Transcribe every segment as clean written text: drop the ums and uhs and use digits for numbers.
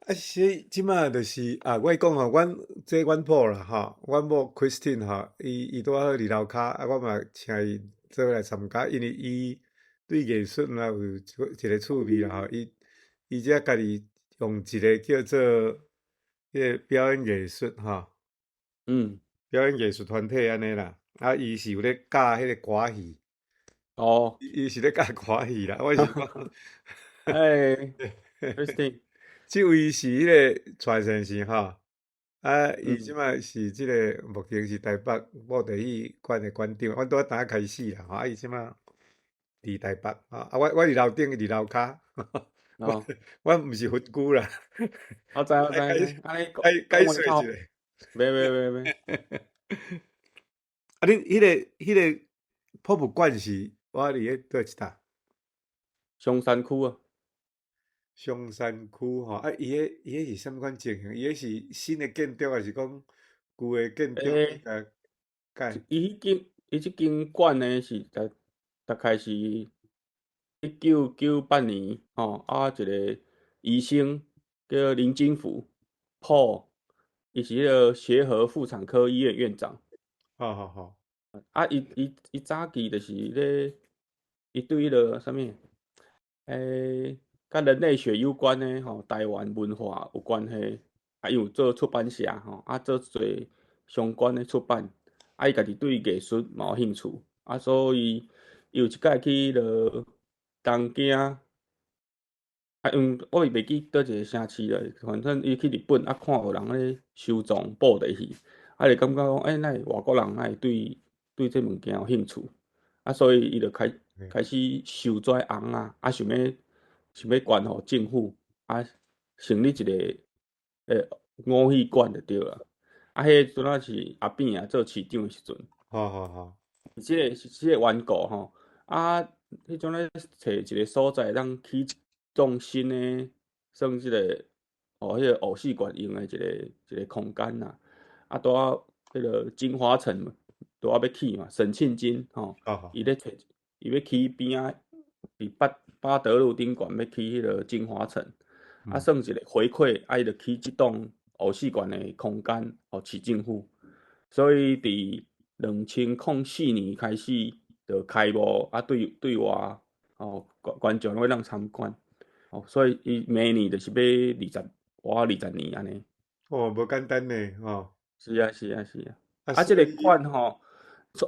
啊，是這馬就是啊，我講吼，阮這阮某啦吼，阮某 Christine 吼，伊拄好佇樓跤，啊，我嘛請伊做伙來參加，因為伊對藝術嘛有一個趣味啦吼，伊這家己用一個叫做彼個表演藝術吼，表演藝術團體按呢啦，啊，伊是有咧教彼個歌戲，伊是咧教歌戲啦，我是講，欸，Christine，這位是彼個蔡先生吼，啊，伊這馬是這個目前是台北布袋戲館的館長，阮拄仔剛開始啦，吼，啊，伊這馬佇台北，吼，啊，我佇樓頂，伊佇樓跤，我毋是分區啦，我知我知，按呢解釋一下，袂袂袂袂，啊，恁彼個博物館是我佇咧佗一搭？松山區啊。松山區吼，啊，伊彼是啥物款情形？伊彼是新的建築，還是講舊的建築共改？伊彼間，伊這間館呢是大概是1998年吼，啊，一個醫生叫林金福 Paul，伊是彼個協和婦產科醫院院長。好好好。啊，伊早期就是咧，伊對彼個啥物，佮人類學有關的吼，台灣文化有關係，啊，伊有做出版社吼，啊，做濟相關的出版，啊，伊家己對藝術嘛有興趣，啊，所以伊有一擺去彼落東京，啊，我袂記佗一個城市啦，反正伊去日本啊，看有人咧收藏布袋戲，啊，就感覺講，欸，哪會外國人哪會對這物件有興趣，啊，所以伊就開始收這尪仔，啊，想欲捐予政府，啊，成立一個偶戲館就對啦。啊，彼個陣仔是阿扁啊做市長的時陣。好好好。這個是這個緣故吼。啊，彼種咧揣一個所在，通起一棟新的，算這個哦，彼個偶戲館用的一個空間啦。啊，拄好彼個京華城拄好欲起嘛，沈慶金吼，伊咧揣，伊欲起邊仔，佇八德路頂懸欲起彼個京華城，啊，算一個回饋，啊，伊就起這棟偶戲館的空間，予市政府。所以佇2004年開始就開幕，啊，對外吼觀眾攏會當參觀，哦，所以伊明年就是欲二十活20年按呢。哦，無簡單呢，吼。是啊，是啊，是啊。啊，這個館吼，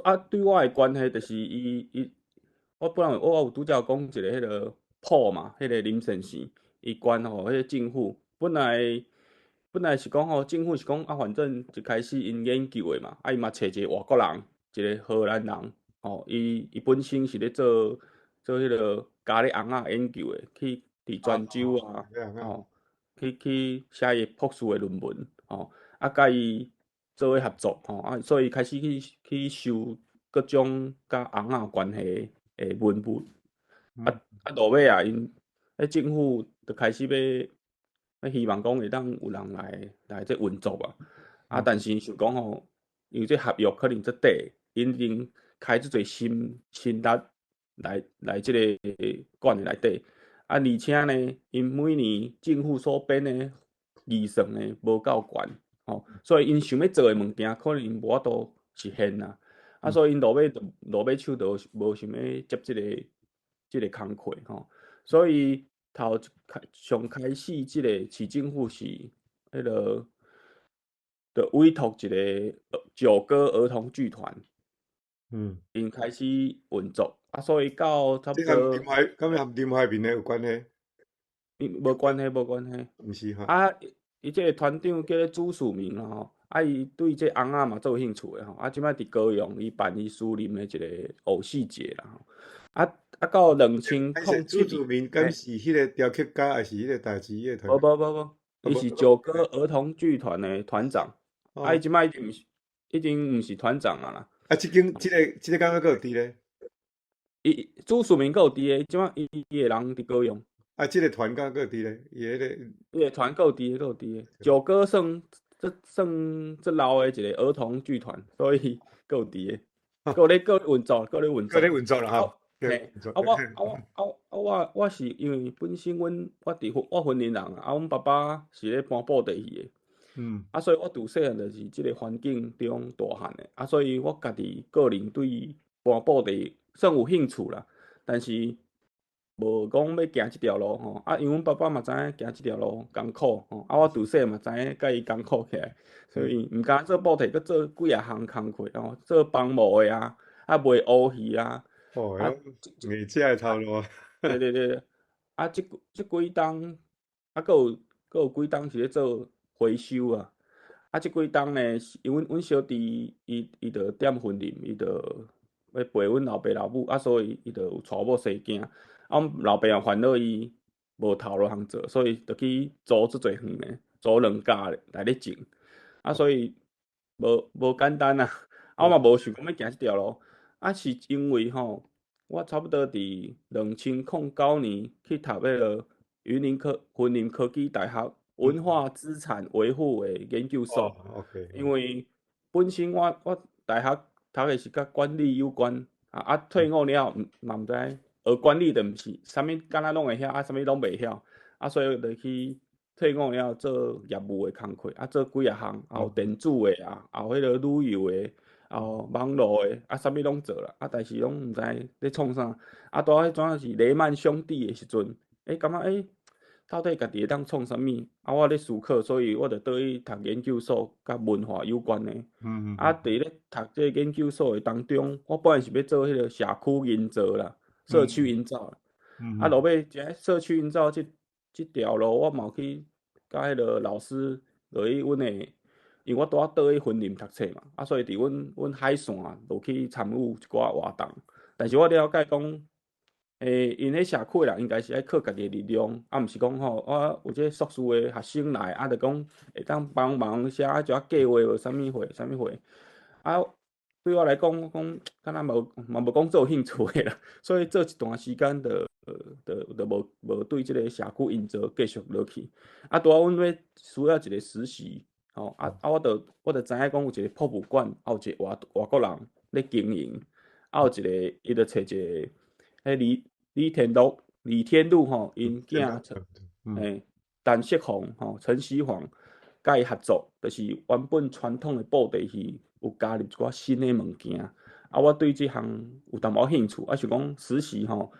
啊，對我的關係就是伊，我本來我有拄才有講一個彼個鋪嘛，彼個林先生，伊捐予彼個政府，本來是講吼，政府是講啊，反正一開始𪜶研究的嘛，啊，伊嘛揣一個外國人，一個荷蘭人，吼，伊本身是咧做彼個咖喱尪仔研究的，去佇泉州啊，吼，去寫伊博士的論文，吼，啊，佮伊做伙合作，吼，啊，所以開始去收各種佮尪仔有關係的文物，啊，落尾啊，𪜶彼政府就開始欲希望講會當有人來這運作啊，啊，但是想講吼，因為這合約可能足短，𪜶已經開足濟心力來這個館內底，啊，而且呢，𪜶每年政府所編的預算呢無夠懸，吼，所以𪜶想欲做的物件可能無法度實現啦，啊，所以𪜶落尾手就無想欲接這個工課吼，所以頭一開上開始，這個市政府是彼個，就委託一個九歌兒童劇團，𪜶開始運作，啊，所以到差不多。這敢和林懷民的有關係？無關係，無關係。毋是哈。啊，伊這個團長叫做朱曙明啦吼，啊，伊對這尪仔嘛足有興趣的吼，啊，這擺佇高雄，伊辦伊私人的一個偶戲節啦吼，啊，到2007 朱曙明敢是彼個雕刻家，還是彼個代誌彼個團？無無無無，伊是九歌兒童劇團的團長，啊，伊這擺已經毋是團長啊啦。啊，這間這個敢閣有佇咧？伊朱曙明閣有佇咧，這擺伊的人佇高雄。啊，這個團敢閣有佇咧？伊彼個伊個團閣有佇，閣有佇咧。九歌算這老的一個兒童劇團，所以閣有佇咧，閣有咧閣運作，閣咧運作，閣咧運作啦吼。嘿，啊我啊我啊啊我我是因為本身阮我佇我雲林人啊，阮爸爸是咧搬布袋戲的，啊，所以我自細漢就是這個環境中大漢的，啊，所以我家己個人對搬布袋算有興趣啦，但是無講欲行這條路吼，啊，因為阮爸爸嘛知影行這條路艱苦吼，啊，我自細嘛知影佮伊艱苦起來，所以毋敢做布袋，閣做幾仔項工課吼，做幫模的啊，啊賣烏魚啊，啊，藝者的頭路。對對對，啊，這幾冬啊，閣有幾冬是咧做回收啊，啊，這幾冬呢，因為阮小弟伊就踮雲林，伊就欲陪阮老爸老母，啊，所以伊就有娶某生囝。啊，阮老爸也煩惱伊無頭路通做，所以就去租足濟園的，租兩甲來咧種。啊，所以無簡單啊！啊，我嘛無想講欲行這條路。啊，是因為吼，我差不多佇2009年去讀彼個雲林科技大學文化資產維護的研究所。因為本身我大學讀的是佮管理有關，啊退伍了後嘛毋知。學管理就毋是，啥物敢若攏會曉，啊，啥物攏袂曉，啊，所以就去退伍了後做業務的工課，啊，做幾仔項，啊有電子的啊，有彼個旅遊的，啊有網路的，啊，啥物攏做啦，啊，但是攏毋知咧創啥，啊，拄仔彼陣是雷曼兄弟的時陣，欸，感覺欸，到底家己會當創啥物？啊，我咧思考，所以我就倒去讀研究所，佮文化有關的。啊，佇咧讀這個研究所的當中，我本來是欲做彼個社區營造啦。社區營造，啊，落尾這社區營造這條路，我嘛有去佮彼個老師落去阮的，因為我拄仔倒去雲林讀冊嘛，啊，所以佇阮海線就去參與一寡活動。但是我了解講，𪜶彼社區的人應該是愛靠家己的力量，啊，毋是講吼，我有這個碩士的學生來，啊，就講會當幫忙寫一寡計劃，無啥物貨，啥物貨，啊。對我來講，講敢若無嘛無講做有興趣的啦，所以做一段時間就無對這個社區營造繼續落去。啊，拄仔阮欲需要一個實習，吼啊啊，我就知影講有一個博物館，啊有一個外國人咧經營，啊有一個伊就揣一個彼李天祿吼，𪜶囝嘿陳錫煌吼陳錫煌佮伊合作，就是原本傳統的布袋戲。有加入一寡新的物件，啊，我對這項有淡薄興趣，啊，想講實習吼，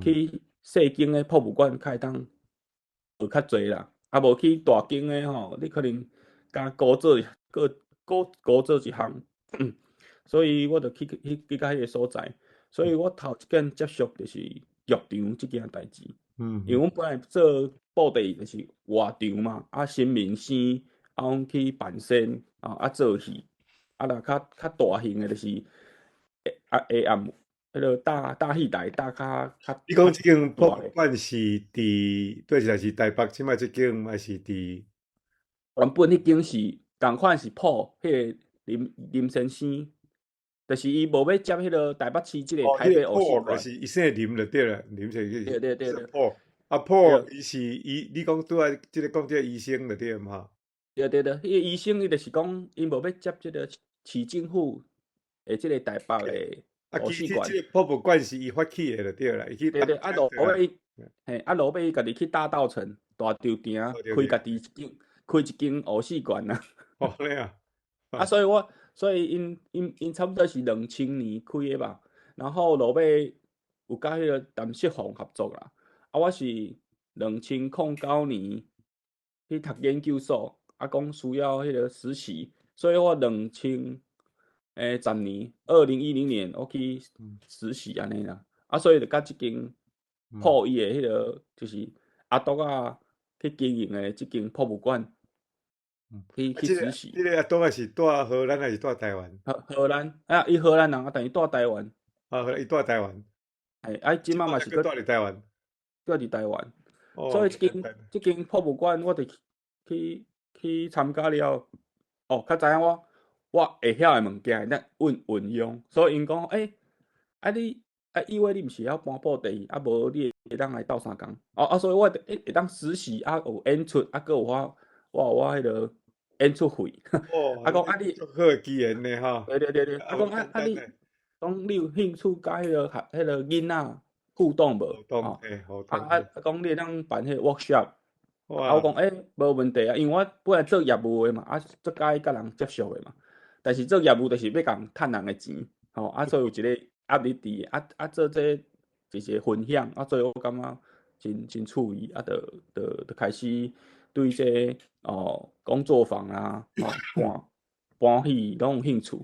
去細間的博物館較會當學較濟啦，啊，無去大間的吼，你可能敢孤做孤孤孤做一項，所以我就去到彼個所在，所以我頭一間接觸就是劇場這件代誌，因為阮本來做布袋戲就是外場嘛，啊，新明星，啊，阮去扮仙，啊做戲。啊，若較大型的，就是下暗彼個大戲台，大較你講這間博物館是佇對，是台北這擺這間，還是佇？原本彼間是仝款是鋪彼個林先生，就是伊無欲接彼個台北市這個台北偶戲館。就是伊姓林就對了，林先生。對對對對。鋪啊鋪，伊是伊，你講拄仔這個講這個醫生就對嘛？對對對，彼個醫生伊就是講，𪜶無欲接這個市政府的這個台北的偶戲館。啊，其實這個博物館是伊發起的就對啦，伊去。對對，啊，落尾，嘿，啊，落尾伊家己去大稻埕大稻埕開家己一間，開一間偶戲館啊。哦，按呢啊。啊，所以𪜶差不多是2000年開的吧，然後落尾有佮彼個陳錫煌合作啦。啊，我是2009年去讀研究所，啊，講需要彼個實習，所以我2010年，2010年我去實習按呢啦。啊，所以就佮這間鋪伊的彼個就是阿篤仔去經營的這間博物館去實習。這個阿篤仔是蹛荷蘭還是蹛台灣？荷蘭啊，伊荷蘭人啊，但伊蹛台灣。啊，伊蹛台灣。嘿，啊，這擺嘛是閣蹛佇台灣。蹛佇台灣。所以這間博物館，我就去參加了，哦，較知影我會曉的物件會當運用，所以𪜶講，欸，啊你啊以為你毋是會曉搬布袋戲，啊無你會當來鬥相共，哦啊，所以我會當實習啊有演出，啊閣有我有我彼個演出費，哦，啊講啊你足好的機緣呢吼。對對對對，啊講啊啊你。講你有興趣佮彼個學彼個囡仔互動無？互動，吼，嘿，互動，啊啊啊，講你會當辦彼個 workshop，啊，我講欸，無問題啊，因為我本來做業務的嘛，啊，足佮意佮人接觸的嘛，但是做業務就是欲共趁人的錢，吼，啊，所以有一個壓力佇，啊啊做這就是分享，啊，所以我感覺真真趣味，啊，就就就開始對這哦工作坊啊，吼搬搬戲攏有興趣，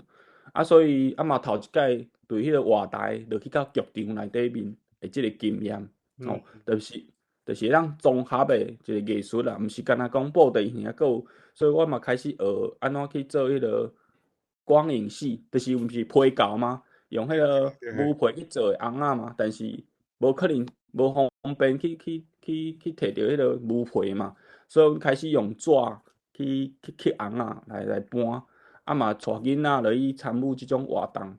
啊，所以啊嘛頭一擺對彼個活台落去到劇場內底面的這個經驗，吼，就是會當綜合的一個藝術啦，毋是干焦講布袋戲啊，閣有，所以我嘛開始學按怎去做彼個光影戲，就是毋是皮猴嗎？用彼個牛皮去做的尪仔嘛，但是無可能無方便去去去去提著彼個牛皮嘛，所以阮開始用紙去去刻尪仔來來搬，啊嘛帶囡仔落去參與這種活動，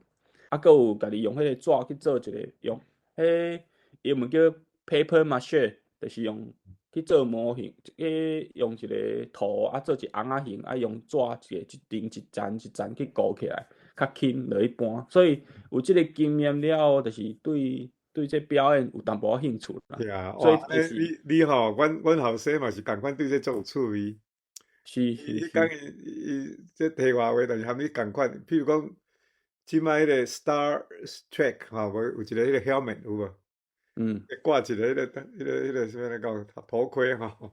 啊閣有家己用彼個紙去做一個用，彼英文叫 paper mache，就是用去做模型，去用一個圖啊做一個尪仔形，啊用紙一個一層一層一層去糊起來，較輕落去搬，所以有這個經驗了後，就是對對這表演有淡薄仔興趣啦。對啊，所以哇，欸，你你吼，阮阮後生嘛是仝款對這足有趣味。是是。伊講伊伊這題外話，但是含你仝款，譬如講，這擺彼個 Star Trek 吼，無有一個彼個 helmet 有無？掛一個彼個彼個彼個啥物來講頭盔吼。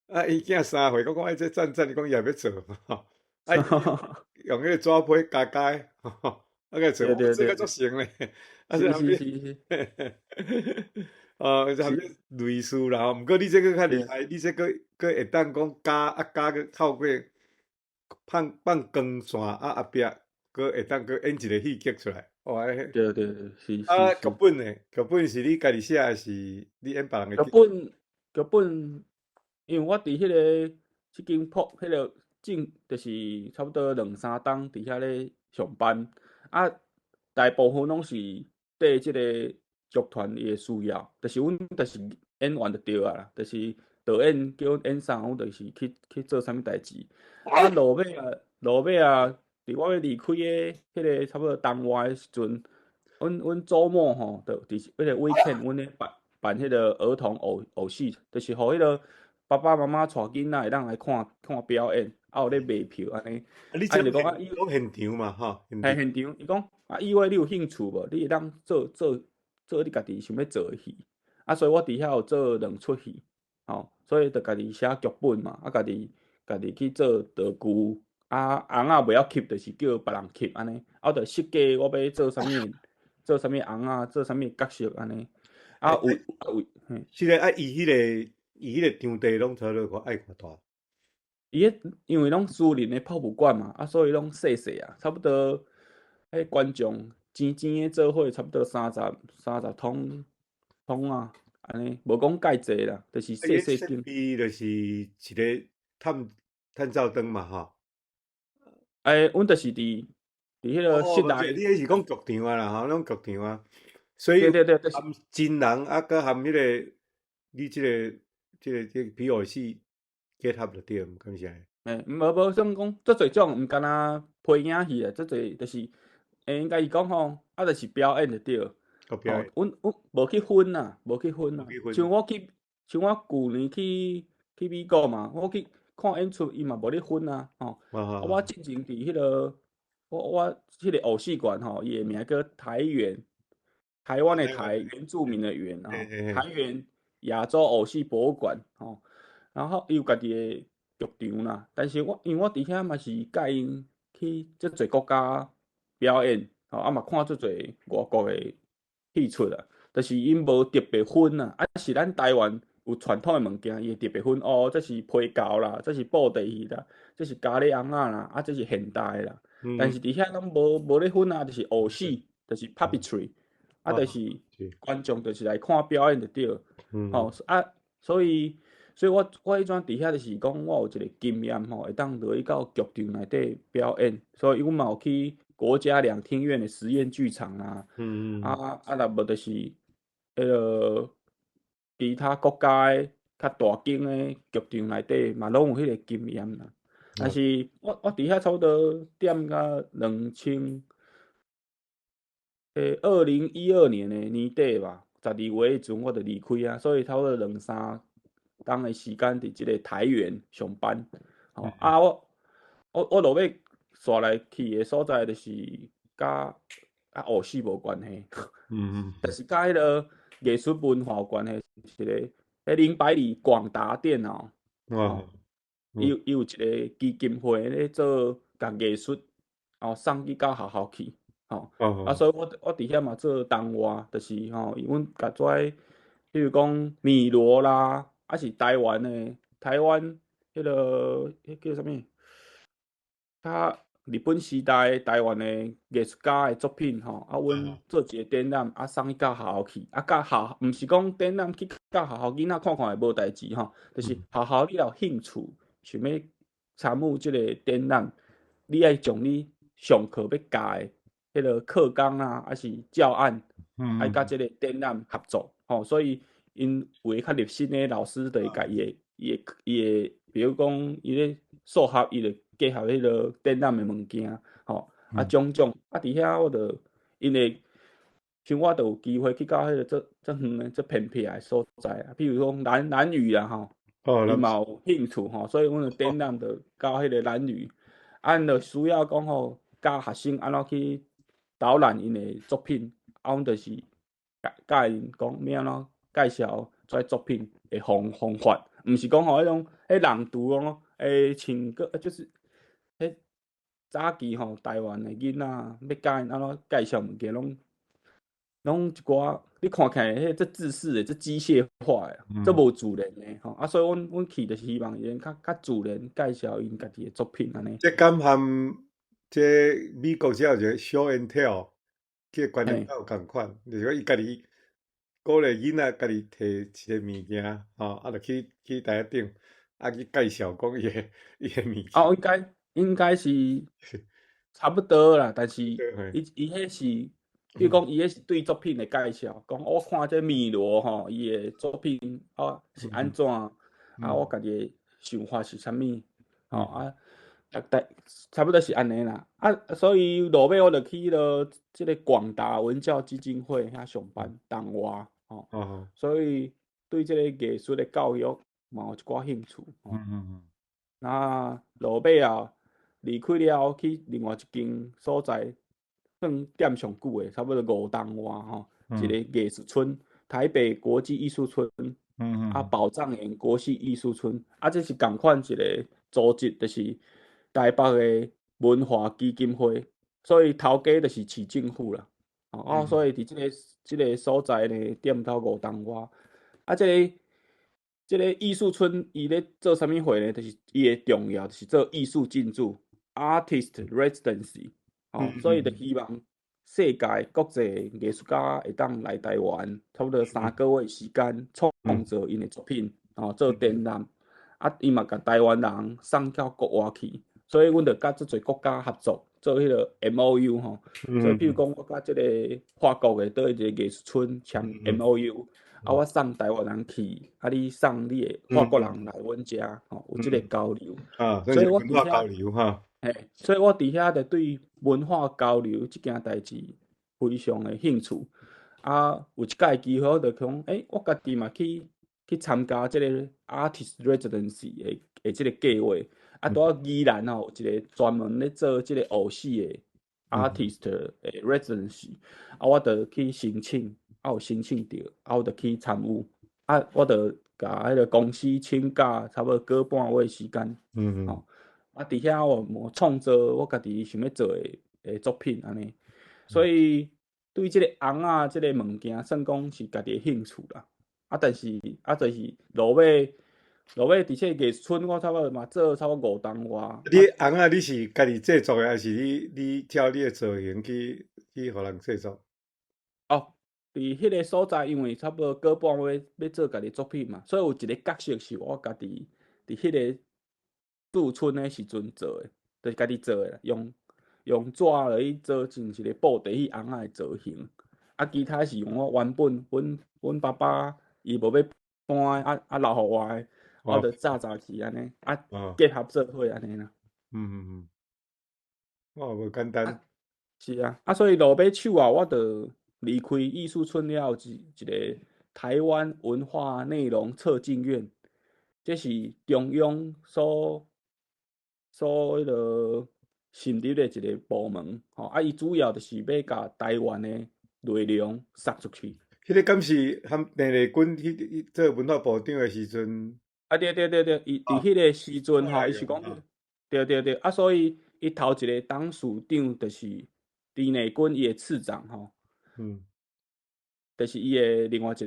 啊，伊囝3歲，閣講愛這讚讚，伊講伊也欲做，吼。啊，用彼個紙皮膠膠的，啊個做，這個足成咧。啊，是哦，這含類似啦吼，毋過你這個較厲害，你這個閣會當講加啊加閣透過放放光線啊後壁閣會當閣演一個戲劇出來，哇！對對對，是是。啊，劇本呢？劇本是你家己寫，還是你演別人的？劇本劇本，因為我佇彼個這間鋪，彼個進就是差不多兩三冬佇遐咧上班，啊，大部分攏是綴這個劇團伊的需要，就是阮就是演員就對啊啦，就是導演叫阮演啥，阮就是去去做啥物代誌。啊，落尾啊，落尾啊，佇我欲離開的彼個差不多冬外的時陣，阮阮週末吼，就佇彼個 weekend，阮咧辦辦彼個兒童偶偶戲，就是予彼個爸爸媽媽帶囡仔會當來看看表演，啊有咧賣票按呢。啊，你這講講現場嘛，吼？係現場，伊講啊，以為你有興趣無？你會當做做做你家己想欲做的戲。啊，所以我佇遐有做兩齣戲，吼，所以就家己寫劇本嘛，啊，家己家己去做道具，啊，尪仔袂曉翕，就是叫別人翕按呢。啊，我就設計我欲做啥物，做啥物尪仔，做啥物角色按呢。啊，有啊有，嘿。是咧，啊，伊彼個伊彼個場地攏差不多愛偌大？伊彼因為攏私人的博物館嘛，啊，所以攏細細啊，差不多，彼觀眾錢錢的做伙，差不多三十三十通通啊，按呢，無講蓋濟啦，就是細細間。伊就是一個探探照燈嘛，吼。欸，阮就是佇佇彼個室內。你彼是講劇場啊啦，吼，攏劇場啊。所以對對對，含真人啊，閣含彼個你這個這個這個皮偶戲結合就對，敢是按呢？欸，無無算講，足濟種，毋干焦皮影戲啊，足濟就是，欸，應該是講吼，啊，就是表演就對。哦，表演。阮阮無去分啊，無去分啊。像我去，像我舊年去去美國嘛，我去看演出，伊嘛無咧分啊，吼。啊，我進前佇彼個，我我彼個偶戲館吼，伊的名叫台原，台灣的台，原住民的原，吼，台原亞洲偶戲博物館，吼。然後伊有家己的劇場啦，但是我因為我佇遐嘛是佮𪜶去足濟國家表演，吼，啊嘛看足濟外國的戲出啊，就是𪜶無特別分啊，啊是咱台灣有傳統的物件，伊會特別分哦，這是皮猴啦，這是布袋戲啦，這是咖喱尪仔啦，啊這是現代的啦。但是佇遐攏無無咧分啊，就是偶戲，就是 puppetry，啊就是觀眾就是來看表演就對，吼啊，所以。所以我我彼陣佇遐就是講，我有一個經驗吼，會當落去到劇場內底表演，所以阮嘛有去國家兩廳院的實驗劇場啊，啊啊，若無就是彼個其他國家的較大間的劇場內底嘛，攏有彼個經驗啦。但是我我佇遐差不多踮甲2000。2012年的年底吧，12月彼陣我就離開啊，所以差不多兩三冬的時間佇這个台原上班。吼，啊，我落尾煞來去的所在，就是佮學死無關係，但是佮彼个藝術文化有關係，一个彼林百里廣達電腦，伊有一个基金會咧做共藝術，哦，送去到學校去，吼，啊，所以我佇遐嘛做同活，就是吼，阮共遮，比如講米羅啦，抑是台灣的台灣彼个彼叫啥物？較日本時代台灣的藝術家的作品吼，啊，阮做一個展覽，啊，送去到學校去，啊，佮學毋是講展覽去到學校囡仔看看會無代誌吼，就是學校你若有興趣想欲參與這个展覽，你愛將你上課欲教的彼个課綱啊，抑是教案，愛佮這个展覽合作吼，所以𪜶有的較熱心的老師就會共伊的，比如講伊咧數學，伊就結合彼个展覽的物件，吼，啊種種，啊佇遐我就因為像我就有機會去到彼个足足遠的、足偏僻的所在啊，比如講蘭嶼啊吼，伊嘛有興趣吼，所以阮就展覽就到彼个蘭嶼，啊，𪜶就需要講吼，教學生按怎去導覽𪜶的作品，啊，阮就是教教𪜶講欲按怎介紹這作品的方法，毋是講吼彼種彼朗讀講，唱歌就是彼早期吼，台灣的囡仔欲教𪜶按怎介紹物件，攏一寡你看起來彼足制式的、足機械化的，足無自然的吼。啊，所以阮去就是希望𪜶較自然介紹𪜶家己的作品按呢。這敢和這美國這有一個 show and tell，這個觀念敢有仝款，就是講伊家己鼓勵囡仔家己提一個物件，吼，啊，就去台仔頂，啊，去介紹講伊的物件。哦，應該是差不多啦，但是伊伊彼是，比如講伊彼是對作品的介紹，講我看這米羅吼，伊的作品啊是按怎，啊，我家己的想法是啥物，吼啊，大差不多是按呢啦。啊，所以落尾我就去彼个這个廣達文教基金會遐上班同活，吼，所以對這个藝術的教育嘛有一寡興趣。那落尾啊，離開了後去另外一間所在，算踮上久的，差不多5冬外吼，一个藝術村，台北國際藝術村，啊，寶藏巖國際藝術村，啊，這是仝款一个組織，就是台北的文化基金會，所以頭家就是市政府啦。啊，所以佇這个所在呢，踮到5冬外，啊，這个藝術村伊咧做啥物貨呢？就是伊的重要就是做藝術進駐（artist residency）。哦，所以就希望世界國際藝術家會當來台灣，差不多3個月時間創作𪜶的作品，哦，做展覽。啊，伊嘛共台灣人送到國外去，所以阮就佮足濟國家合作，做彼个 MOU 吼。所以，比如講，我佮這个法國的佗一个藝術村簽 MOU，啊，我送台灣人去，啊，你送你的法國人來阮遮，吼，有這个交流。啊，所以我文化交流哈。嘿，所以我佇遐就對文化交流這件代誌非常的興趣。啊，有一擺機會，我就講，欸，我家己嘛去參加這个 artist residency 的這个計劃。啊，拄好宜蘭吼有一个專門咧做這个偶戲的 artist 的 residency，啊，我就去申請，啊，有申請著，啊，我就去參與，啊，我就共彼个公司請假，差不多個半月時間，吼，啊，佇遐我嘛創作我家己想欲做的作品按呢，所以對這个尪仔這个物件，算講是家己的興趣啦。啊，但是啊，就是落尾佇這個藝術村，我差不多嘛做差不多5冬外。你尪仔你是家己製作的，還是你照你的造型去予人製作？哦，佇彼个所在，因為差不多個半月欲做家己作品嘛，所以有一个角色是我家己佇彼个駐村的時陣做的，就是家己做的，用紙落去做成一个布袋戲尪仔的造型。啊，其他是用我原本阮爸爸伊無欲搬啊啊留予我的，我就紮紮去按呢，啊結合做伙按呢啦。嗯嗯嗯，哦，無簡單。是啊，啊，所以落尾手啊，我就離開藝術村了後，一個台灣文化內容策進院，這是中央所彼囉成立的一個部門，吼，啊，伊主要就是欲共台灣的內容釋出去。彼個敢是含鄭麗君去做文化部長的時陣？啊，對對對對，伊佇彼個時陣吼，伊是講，對對對，啊，所以伊頭一個董事長就是鄭麗君伊的次長吼，就是伊的另外一個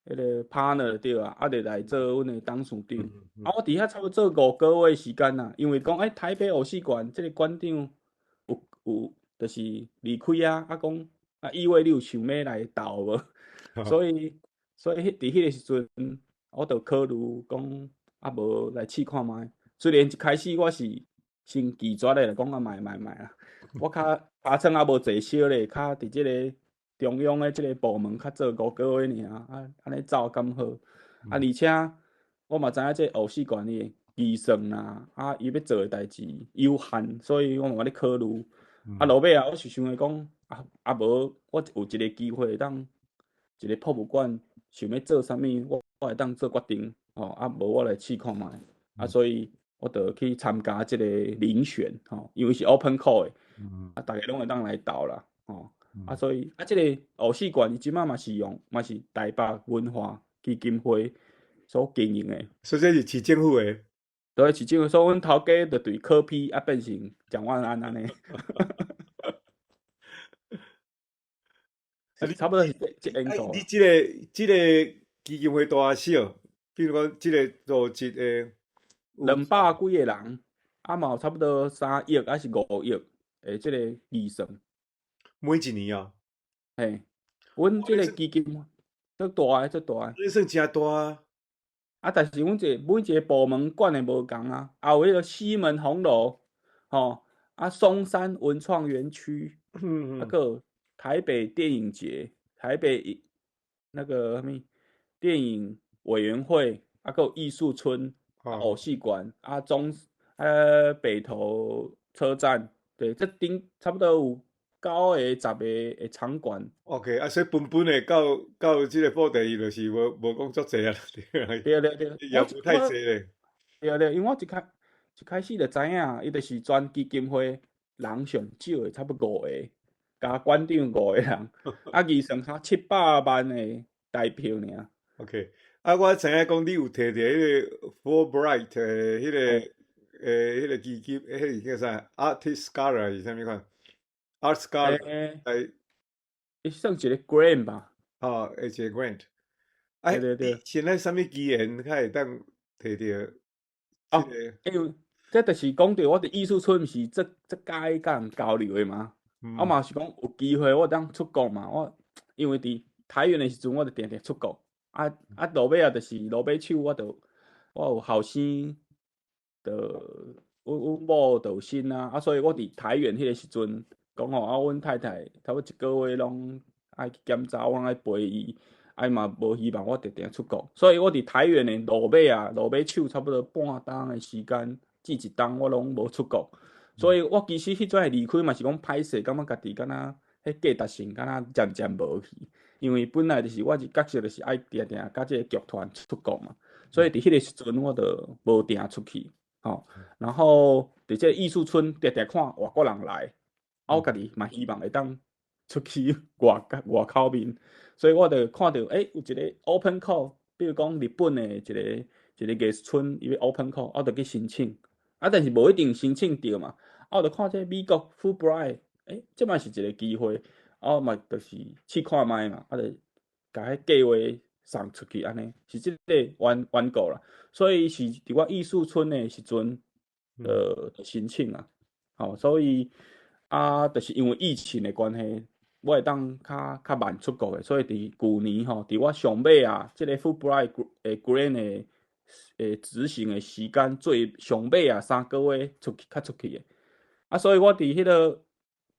彼個 partner 對啊，啊，就來做阮的董事長。啊，我佇遐差不多做5個月時間啦，因為講欸，台北偶戲館這個館長有就是離開啊，啊講啊，意味你有想欲來鬥無？所以佇彼個時陣，我就考慮講啊，無來試看覓。雖然一開始我是先拒絕的，講啊，莫莫莫啦，我較尻川猶無坐燒咧，較佇這个中央的這个部門較做五個月爾，啊，按呢走敢好？啊，而且我嘛知影這偶戲館伊的預算啦，啊，伊欲做的代誌有限，所以我嘛咧考慮。啊，落尾啊，我是想著講，啊啊無，我有一个機會會當一个博物館想欲做啥物，我會當做決定，吼，啊無我來試看覓。啊，所以我就去參加這个遴選，吼，因為是 open call 的，啊，逐个攏會當來投啦，吼，啊，所以啊，這个偶戲館伊這擺嘛是用，嘛是台北文化基金會所經營的。所以這是市政府的。對，市政府，所以阮頭家就對柯 P 啊變成蔣萬安按呢。啊，你差不多是這這樣。你這個基金會大小，比如講這個組織的 200幾個人，啊嘛有差不多3億還是5億的這個預算。每一年哦。嘿，阮這個基金足大的，足大的。這算誠大啊！啊，但是阮這每一個部門管的無仝啊，啊有彼个西門紅樓，吼，啊松山文創園區，啊閣有台北電影節，台北那個啥物電影委員會，啊閣有藝術村，偶戲館，啊中北投車站，對，這頂差不多有9个10个的場館。 OK，啊，所以分分的到這个布袋戲就是無講足濟啊，對對對，也無太濟咧。對對，因為我一開始就知影，伊就是全基金會人上少的，差不多五个，加館長五個人，啊預算才700萬的台票爾。 OK，啊，我知影講你有提著彼个 Fulbright 的彼个基金，彼个叫啥？Artist Scholar 是啥物款？Art Scholar，欸，伊算一个 grant 吧？哦，一个 grant。啊，對對對。現在啥物機緣較會當提著？哦，因為這就是講著我佇藝術村毋是足足佮意佮人交流的嘛。啊嘛是講有機會我當出國嘛。我因為佇台原的時陣，我就定定出國。啊啊，落尾啊，就是落尾手，我就我有後生，就阮某就有身啊。啊，所以我佇台原彼个時陣講吼，啊，阮太太差不多一个月攏愛去檢查，我攏愛陪伊。啊，伊嘛無希望我定定出國，所以我佇台原的落尾啊，落尾手差不多半冬的時間，至一冬我攏無出國。所以我其實彼陣離開嘛是講歹勢，感覺家己敢若彼價值性敢若漸漸無去。因為本來就是我一角色就是愛定定佮這個劇團出國嘛，所以佇彼个時陣我就無定出去，吼。然後佇這個藝術村定定看外國人來，啊，我家己嘛希望會當出去外口面，所以我就看著欸，有一个 open call，比如講日本的一個藝術村伊欲 open call，我就去申請，啊，但是無一定申請著嘛，啊，我就看這美國 Fulbright，欸，這嘛是一个機會，啊，我嘛就是試看覓嘛，啊，就共彼計劃送出去按呢，是這个緣故啦，所以是佇我藝術村的時陣，申請啊，吼，所以啊，就是因為疫情的關係，我會當較慢出國的，所以佇舊年吼，佇我上尾啊，這个 Fulbright 的 grant 的執行的時間最上尾啊3個月出去較出去的，啊，所以我佇彼个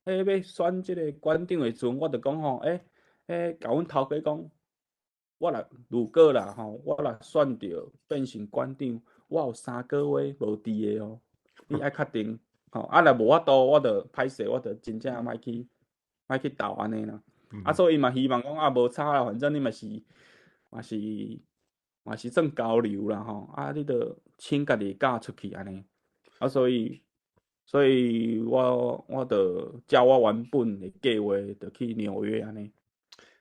彼欲選這个館長的時陣，我就講吼，欸欸，共阮頭家講，我若如果啦吼，我若選著變成館長，我有三個月無佇的哦，你愛確定。吼，啊，若無法度，我就歹勢，我就真正莫去鬥按呢啦。啊，所以伊嘛希望講啊，無差啦，反正你嘛是算交流啦吼，啊，你著請家己假出去按呢。啊，所以我著照我原本的計劃，就去紐約按呢。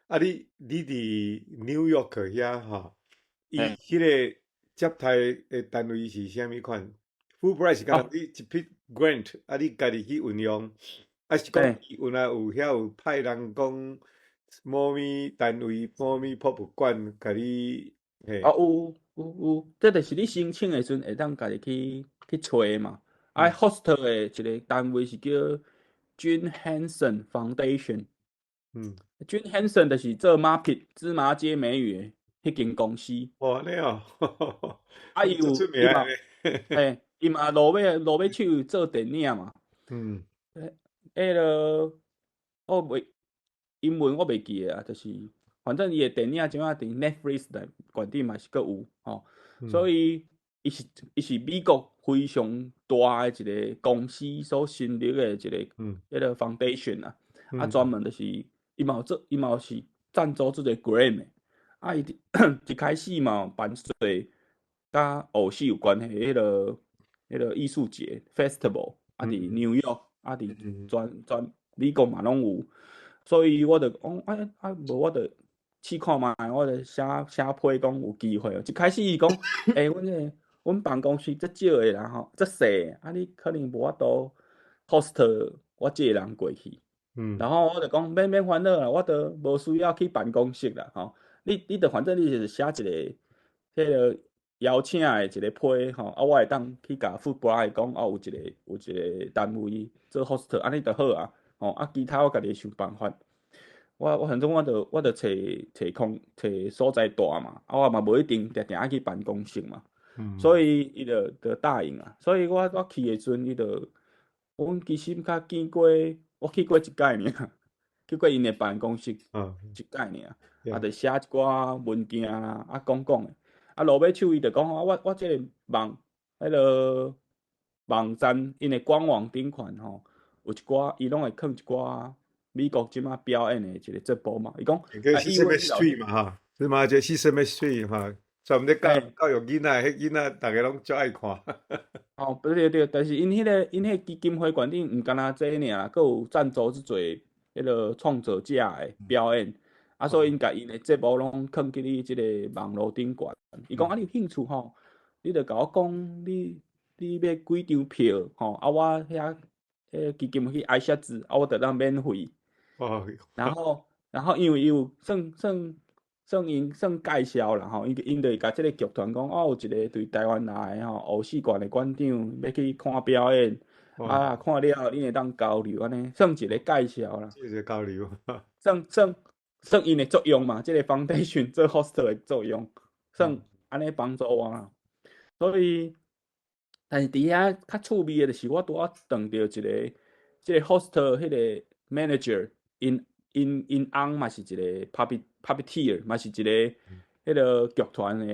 啊你佇紐約遐吼，伊彼個接待的單位是啥物款？Fulbright 是敢若你一筆 grant，啊，你家己去運用，抑是講伊有若有遐有派人講某物單位、某物博物館，共你嘿？啊，有有有，這就是你申請的時陣會當家己去揣嘛。啊，host 的一個單位是叫 Jim Henson Foundation。Jim Henson 就是做 Muppet 芝麻街美語的彼間公司。哦，按呢哦。啊，伊有伊嘛，嘿，伊嘛落尾手做電影嘛。彼个我袂英文我袂記得啊，就是反正伊的電影這擺佇 Netflix 內懸頂嘛是閣有吼，所以伊是美國非常大的一個公司所成立的一個彼个 foundation 啊，啊專門就是伊嘛有做，伊嘛有是贊助這個 grant 的，啊伊一開始嘛有辦說佮偶戲有關係彼個藝術節 festival，啊佇紐約，啊佇全美國嘛攏有，所以我就講啊啊無我就試看覓，我就寫寫批講有機會。一開始伊講，欸，阮辦公室足少的人吼，足細，啊你可能無法度 host 我這個人過去。然後我就講免免煩惱啦，我都無需要去辦公室啦，吼。你就反正你就是寫一個彼個邀請的一個批吼，啊我會當去共 Fulbright 講，啊有一個單位做 host，按呢就好啊，吼啊其他我家己會想辦法。我反正我就揣揣空揣所在蹛嘛，啊我嘛無一定定定愛去辦公室嘛，所以伊就答應啊。所以我去的時陣，伊就阮其實較見過，我去過一擺爾，去過𪜶的辦公室一擺爾，啊就寫一寡文件啊，啊講講的，啊落尾手伊就講啊，我這個網彼个網站，𪜶的官網頂款吼，有一寡伊攏會囥一寡美國這擺表演的一個節目嘛，伊講啊，Sesame Street 嘛吼，是嘛？這 Sesame Street 吼，專門咧教教育囡仔，彼囡仔逐个攏足愛看。哦，對對對，但是𪜶彼個基金會館頂毋干焦這爾，閣有贊助這濟彼个創作者的表演，啊，所以𪜶共𪜶的節目攏囥佇你這個網路頂懸。伊講啊，你有興趣吼，你就共我講，你欲幾張票吼，啊，我遐彼個基金會愛寫字，啊，我就當免費。然後因為伊有算𪜶算介紹啦吼，𪜶就會共這個劇團講，哦，有一個對台灣來的吼，偶戲館的館長欲去看表演，啊，看了恁會當交流按呢，算一個介紹啦。一個交流。算𪜶的作用嘛，這個 foundation 做 host 的作用，算按呢幫助我啦。所以，但是佇遐較趣味的就是我拄仔撞著一個，這個 host 彼個 manager，𪜶翁嘛是一個 puppeteer，嘛是一個彼个劇團的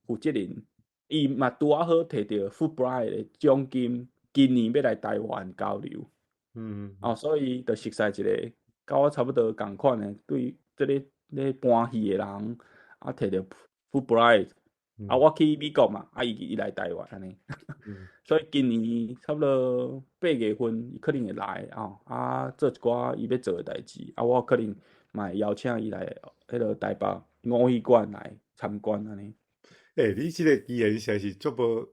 負責人，伊嘛拄仔好摕著 Fulbright 的獎金，今年欲來台灣交流。哦，所以就熟似一個佮我差不多仝款的，對這个咧搬戲的人，啊，摕著 Fulbright，啊，我去美國嘛，啊，伊來台灣按呢。所以今年差不多8月份，伊可能會來吼，啊，做一寡伊欲做的代誌，啊，我可能嘛會邀請伊來彼个台北偶戲館來參觀按呢。欸，你這個機緣實在是足無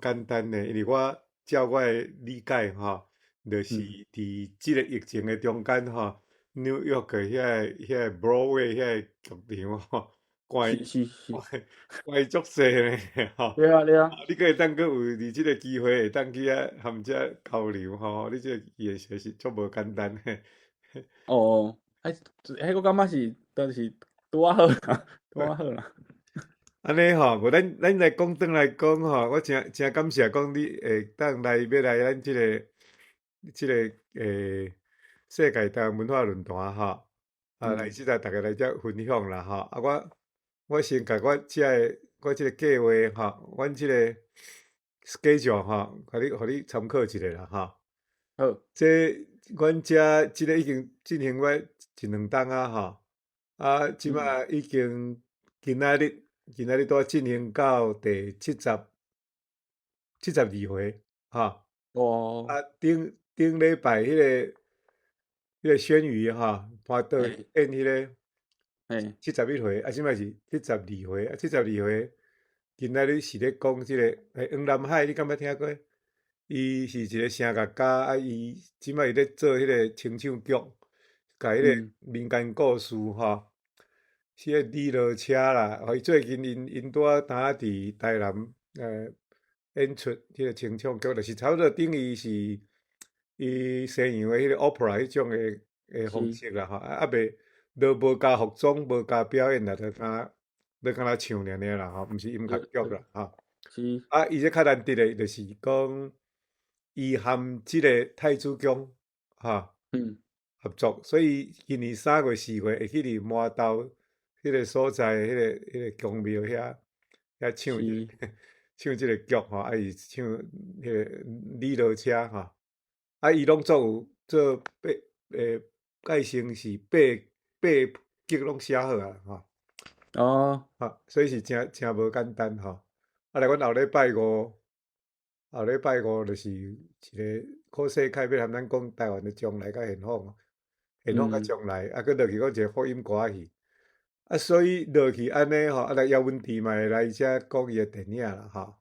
簡單的，因為我照我的理解吼，就是佇這個疫情的中間吼，紐約的遐個 Broadway 遐個劇場吼，關關足濟呢吼。對啊對啊。你閣會當閣有佇這個機會會當去遐含遮交流吼，你這個機緣實在是足無簡單的。哦，彼我感覺是，就是拄仔好啦，拄仔好啦。按呢吼，無咱來講轉來講吼，我誠誠感謝講你會當來欲來咱這個世界台灣文化論壇吼，啊來這個逐家來遮分享啦吼。啊，我先共我遮个我這個計劃吼，阮這個 schedule 吼，予你參考一下啦吼。好。這阮遮這个已經進行我一兩冬啊吼，啊，這馬已經今仔日拄仔進行到第72回，吼。啊，頂頂禮拜彼個宣瑜吼，盤倒演彼个71回，啊，這擺是七十二回，啊，七十二回，今仔日是咧講這个黃南海，你敢捌聽過？伊是一个聲樂家，啊，伊這擺伊咧做彼个清唱劇，共彼个民間故事吼，是彼个李羅車啦，伊最近𪜶拄仔拄仔佇台南演出彼个清唱劇，就是差不多等於是伊西洋的彼个 opera 彼種的方式啦吼，啊，猶都無加服裝，無加表演啦，就敢若唱爾爾啦吼，毋是音樂劇啦吼。啊，伊這較難得的，就是講伊含這个太子宮吼合作，所以今年3月4月會去佇麻豆彼个所在，彼个宮廟遐唱唱這个劇吼，啊伊唱彼个李羅車吼，啊伊攏總有做八蓋成是八劇攏寫好啊吼。啊，所以是誠誠無簡單吼。啊，來阮後禮拜五就是一个柯世凱欲含咱講台灣的將來佮現況，現況佮將來，啊，閣落去閣一个福音歌仔戲。啊，所以落去按呢吼，啊來葉文智嘛會來遮講伊的電影啦吼。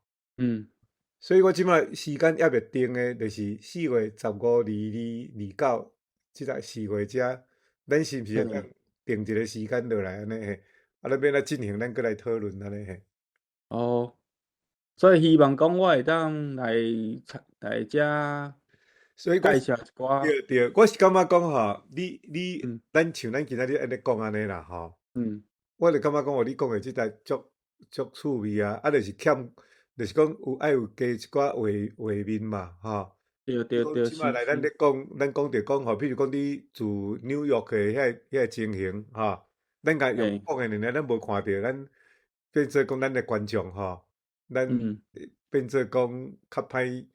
所以我這擺時間猶未定的，就是4月15、22、29，這個四月遮，咱是毋是會當定一个時間落來按呢嘿？啊，咱欲按怎進行，咱閣來討論按呢嘿。哦，所以希望講我會當來來遮所以介紹一寡。對對，我是感覺講吼，你咱像咱今仔日按呢講按呢啦吼。我就感覺講，哦，你講的這台足足趣味啊，啊，就是欠，就是講有愛有加一寡畫面嘛，吼。對對對，這擺來咱咧講，咱講著講吼，比如講你住紐約的遐個情形，吼，咱共用講的爾爾，咱無看著，咱變做講咱的觀眾吼，咱變做講較歹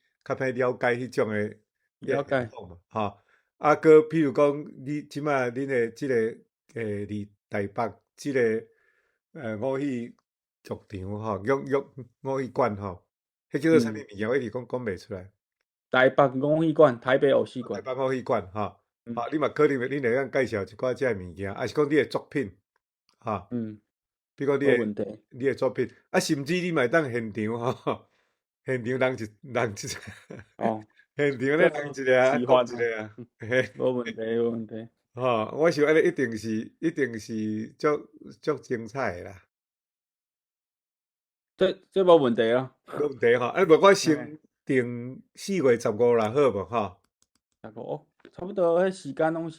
了解彼種的了解嘛，吼。啊，閣比如講，你這擺恁的這个佇台北這个偶戲劇場吼，偶戲館吼，彼叫做啥物物件？我一直講袂出來。台北偶戲館，台北偶戲館。台北偶戲館，吼，啊，你嘛可能你會當介紹一寡這个物件，抑是講你的作品，吼，比如講你的作品，啊，甚至你嘛會當現場吼，現場人一現場咧人一个啊，講一个啊，嘿。無問題，無問題。吼，我想按呢一定是足足精彩的啦。這無問題啊。無問題吼，啊，無我先定4月15啦，好無吼？十五，哦，差不多，彼時間攏是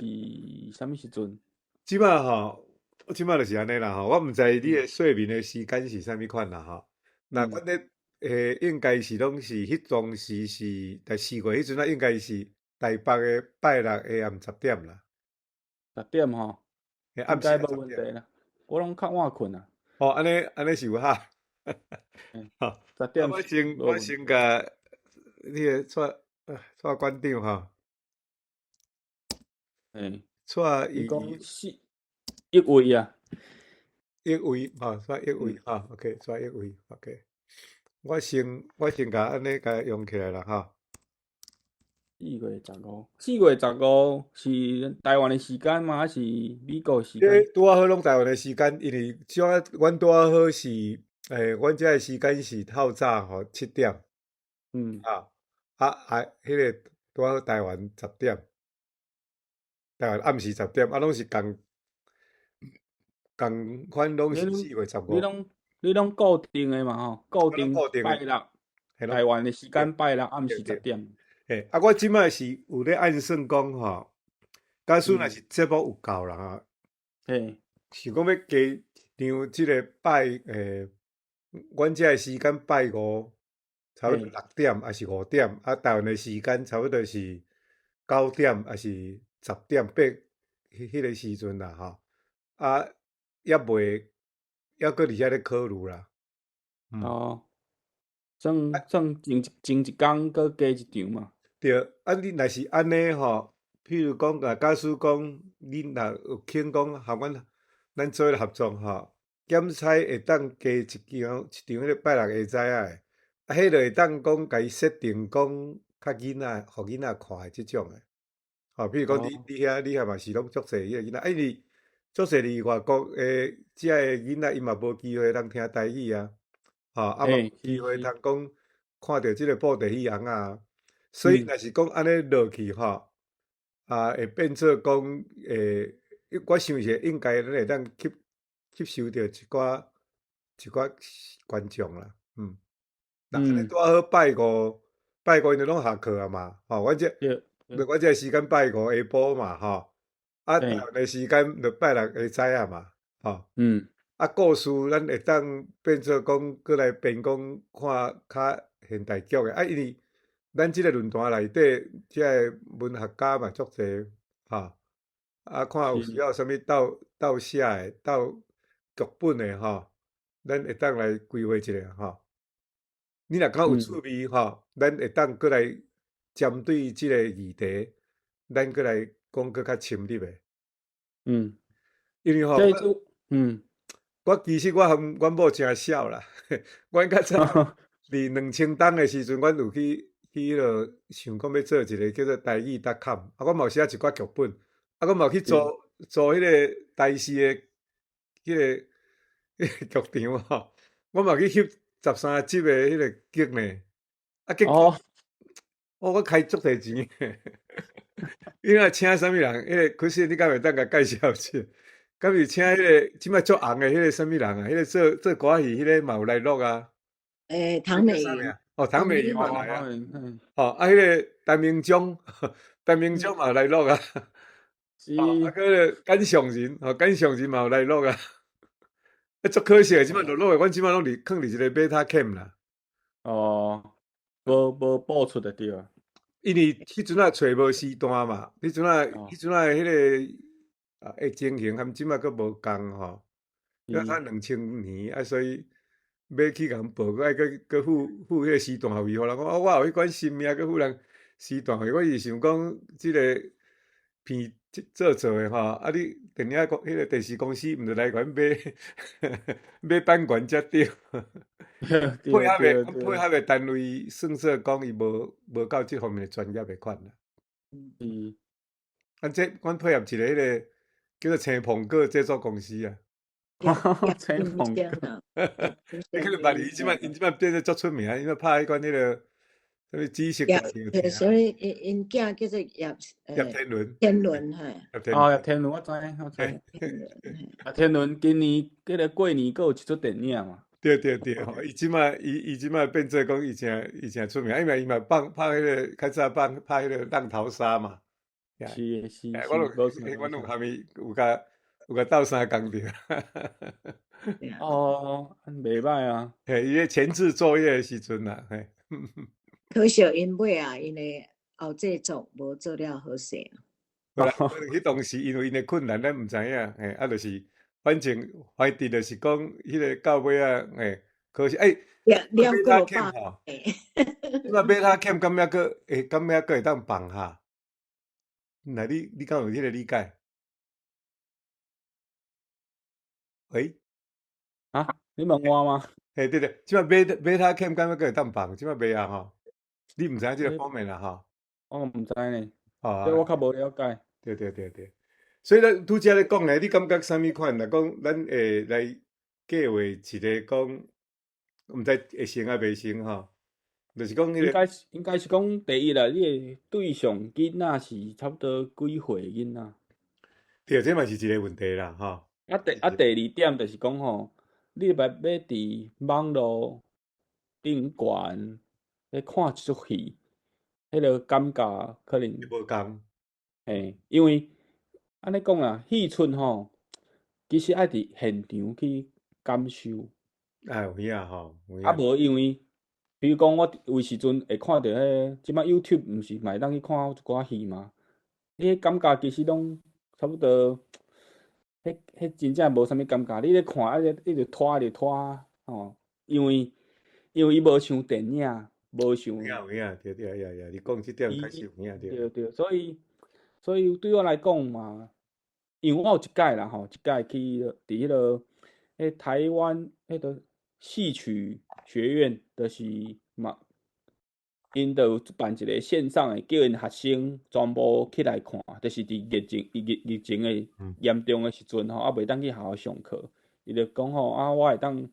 啥物時陣？這擺吼，這擺就是按呢啦吼，我毋知你的睡眠的時間是啥物款啦吼。若阮咧應該是攏是彼當時是佇四月彼陣啊，應該是台北的拜六下暗十點啦。十點吼，應該無問題啦。我攏較晚睏啊。哦，按呢是有哈。好，十點。我先共你个蔡館長吼。蔡伊講是一位啊。一位吼，蔡一位吼，OK，蔡一位，OK。我先共按呢共用起來啦，吼。4月15，四月十五是台灣的時間嗎？還是美國的時間？這拄仔好攏台灣的時間，因為這阮拄仔好是，阮遮的時間是透早吼7點。啊，彼个拄仔好台灣十點，台灣暗時十點，啊，攏是仝款，攏是4月15。你攏固定的嘛吼？固定拜六，台灣的時間拜六暗時十點。嘿，啊，我這擺是有咧按算講吼，假使若是節目有夠啦吼，想講欲加張這个拜阮遮的時間拜五差不多6點，抑是5點，啊，台灣的時間差不多是9點，抑是10點八，彼个時陣啦吼，啊，猶未，猶閣佇遐咧考慮啦。哦，算算前一工閣加一場嘛。對，啊，你若是按呢吼，譬如講，啊，假使講你若有肯講和阮咱做伙合作吼，檢採會當加一場彼個拜六下早仔的，啊，彼個會當講共伊設定講較囡仔，予囡仔看的這種的，吼，譬如講你你遐嘛是攏足濟彼個囡仔，啊，因為足濟佇外國的遮的囡仔，伊嘛無機會通聽台語啊，吼，啊嘛無機會通講看著這個布袋戲尪仔，所以若是講按呢落去吼，啊，會變做講會，我想是應該咱會當吸收著一寡觀眾啦，嗯。若按呢拄仔好拜五，拜五𪜶就攏下課啊嘛，吼，阮這時間拜五下晡嘛，吼，啊，台灣的時間就拜六下早仔嘛，吼，啊，故事咱會當變做講，閣來編講看較現代劇的，啊，因為咱這個論壇內底，這个文學家嘛足濟，吼，啊，看有需要啥物鬥鬥寫的、鬥劇本的吼，咱會當來規劃一下吼。你若較有趣味吼，咱會當閣來針對這個議題，咱閣來講閣較深入的。因為吼，我其實我和阮某誠痟啦，阮較早佇2000冬的時陣，阮有去彼落想講欲做一個叫做台語 .com，啊，我嘛有寫一寡劇本，啊，我嘛有去租租彼個台視的彼個劇場吼，我嘛去翕13集的彼個劇呢，啊，結果，哦，我開足濟錢，你若請啥物人？彼個可是你敢會當共介紹者？敢是請彼個這擺足紅的彼個啥物人啊？彼個做歌戲彼個嘛有來錄啊。欸，唐美雲。哦，唐美雲嘛來啊。哦，啊，彼個陳明忠，陳明忠嘛來錄啊。啊，閣個簡尚仁，哦，簡尚仁嘛有來錄啊。啊，足可惜的，這擺錄錄的，阮這擺攏佇囥佇一個 Betacam 啦。哦，無播出的對啊。因為彼陣仔揣無時段嘛，彼陣仔彼個啊，的情形和這擺閣無仝吼。猶才2000年啊，所以欲去共報，閣愛閣付彼個時段費，予人講哦，我有彼款心命，閣付人時段費。我是想講，這個片做做的吼，啊，你電影公彼個電視公司毋著來共阮買版權才對。配合的單位算說講伊無夠這方面的專業的款啦。阮這阮配合一個彼個叫做青蘋果製作公司啊。青蘋果。你可能捌伊，這擺變做足出名，因為拍彼款彼個啥物紫色。所以𪜶囝叫做葉葉天倫。天倫嘿。哦，葉天倫我知，我知。葉天倫今年這個過年閣有一齣電影嘛？對對對，伊這擺變做講伊誠出名，因為伊嘛放拍彼個較早放拍彼個浪淘沙嘛。是是。我攏有含伊有共鬥相共著。哦，袂䆀啊。嘿，伊咧前置作業的時陣啦，嘿。可惜𪜶尾啊，𪜶的後製作無做了好勢。可能彼當時因為𪜶的困難，咱毋知影，嘿，啊，就是反正就是講，彼個到尾仔，嘿，可惜，欸，兩個百。這擺 Betacam 敢猶閣會敢猶閣會當放哈？那你敢有彼個理解？喂？啊？你問我嗎？嘿，對對，這擺 Betacam 敢猶閣會當放？這擺袂啊吼？你毋知影這個方面啦吼？我毋知呢，這我較無了解。對對對對，所以咱拄才咧講咧，你感覺啥物款？若講咱會來計劃一個講，毋知會成抑袂成吼？就是講彼個應該是講第一啦，你的對象囡仔是差不多幾歲囡仔？對，這嘛是一個問題啦，吼。啊，第二點就是講吼，你欲佇網路頂懸咧看一齣戲，彼個感覺可能無仝。嘿，因為按呢講啦，戲出吼，其實愛佇現場去感受。啊，有影吼，啊無因為，比如講我有時陣會看著彼，這擺 YouTube 毋是嘛會當去看一寡戲嗎？你彼感覺其實攏差不多，彼真正無啥物感覺。你咧看啊，一直拖一直拖吼，因為伊無像電影。無像。有影有影，對對呀呀，你講這點確實有影對。對對，所以對我來講嘛，因為我有一擺啦吼，一擺去佇彼個彼台灣彼個戲曲學院，就是嘛，𪜶就有辦一個線上的，叫𪜶學生全部起來看，就是佇疫情的嚴重的時陣吼，啊袂當去學校上課，伊就講吼，啊我會當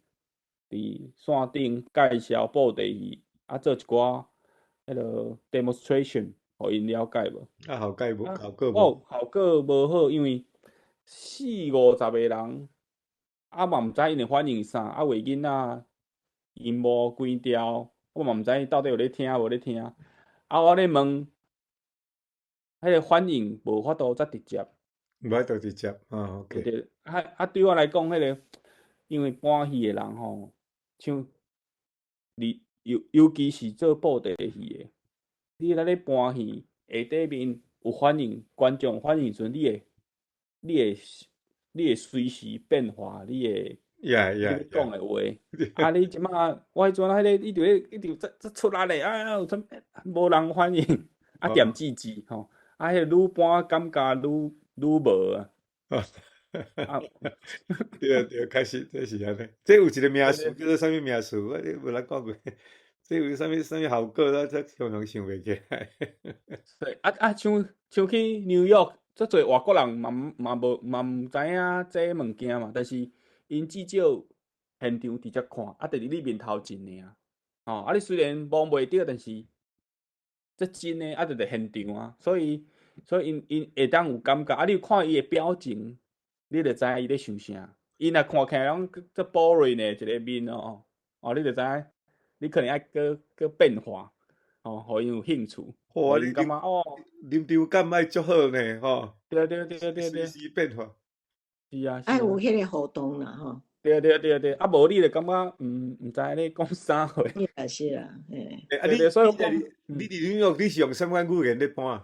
佇線頂介紹布袋戲，啊做一寡彼個 demonstration，予𪜶了解無？啊，效果無？效果無？哦，效果無好，因為四五十個人，啊嘛毋知𪜶的反應是啥，啊有的囡仔螢幕關掉，我嘛毋知𪜶到底有咧聽無咧聽。啊，我咧問，彼個反應無法度遮直接。無法度直接，啊，OK。對對，啊啊，對我來講，彼個因為搬戲的人吼，像你尤其是做布袋戲的，你若咧搬戲，下底面有反應，觀眾反應時陣，你會隨時變化，你會你欲講的話。啊，你這馬我彼陣彼個，伊就咧一直這出力咧，啊有啥無人反應，啊恬吱吱吼，啊彼個愈搬感覺愈愈無啊。啊，對對，確實這是按呢。這有一個名詞叫做啥物名詞？我你無咧講過。這有啥物啥物效果？我才常常想袂起來。對，啊啊，像去紐約，足濟外國人嘛嘛無嘛毋知影這物件嘛，但是𪜶至少現場直接看，啊，就佇你面頭前爾，吼，啊，你雖然摸袂著，但是這真的啊，就佇現場啊，所以𪜶會當有感覺，啊，你有看伊的表情，你就知影伊咧想啥。𪜶若看起來攏足 boring 的一個面哦，哦，你就知影，你可能愛閣閣變化，哦，予𪜶有興趣。哇，你感覺哦，臨場感愛足好呢，吼。對對對對對。隨時變化。是啊。愛有彼個互動啦，吼。對對對對，啊，無你就感覺毋知咧講啥貨。是啊是啊，嘿。啊，你所以講，你佇紐約你是用啥物款語言咧搬？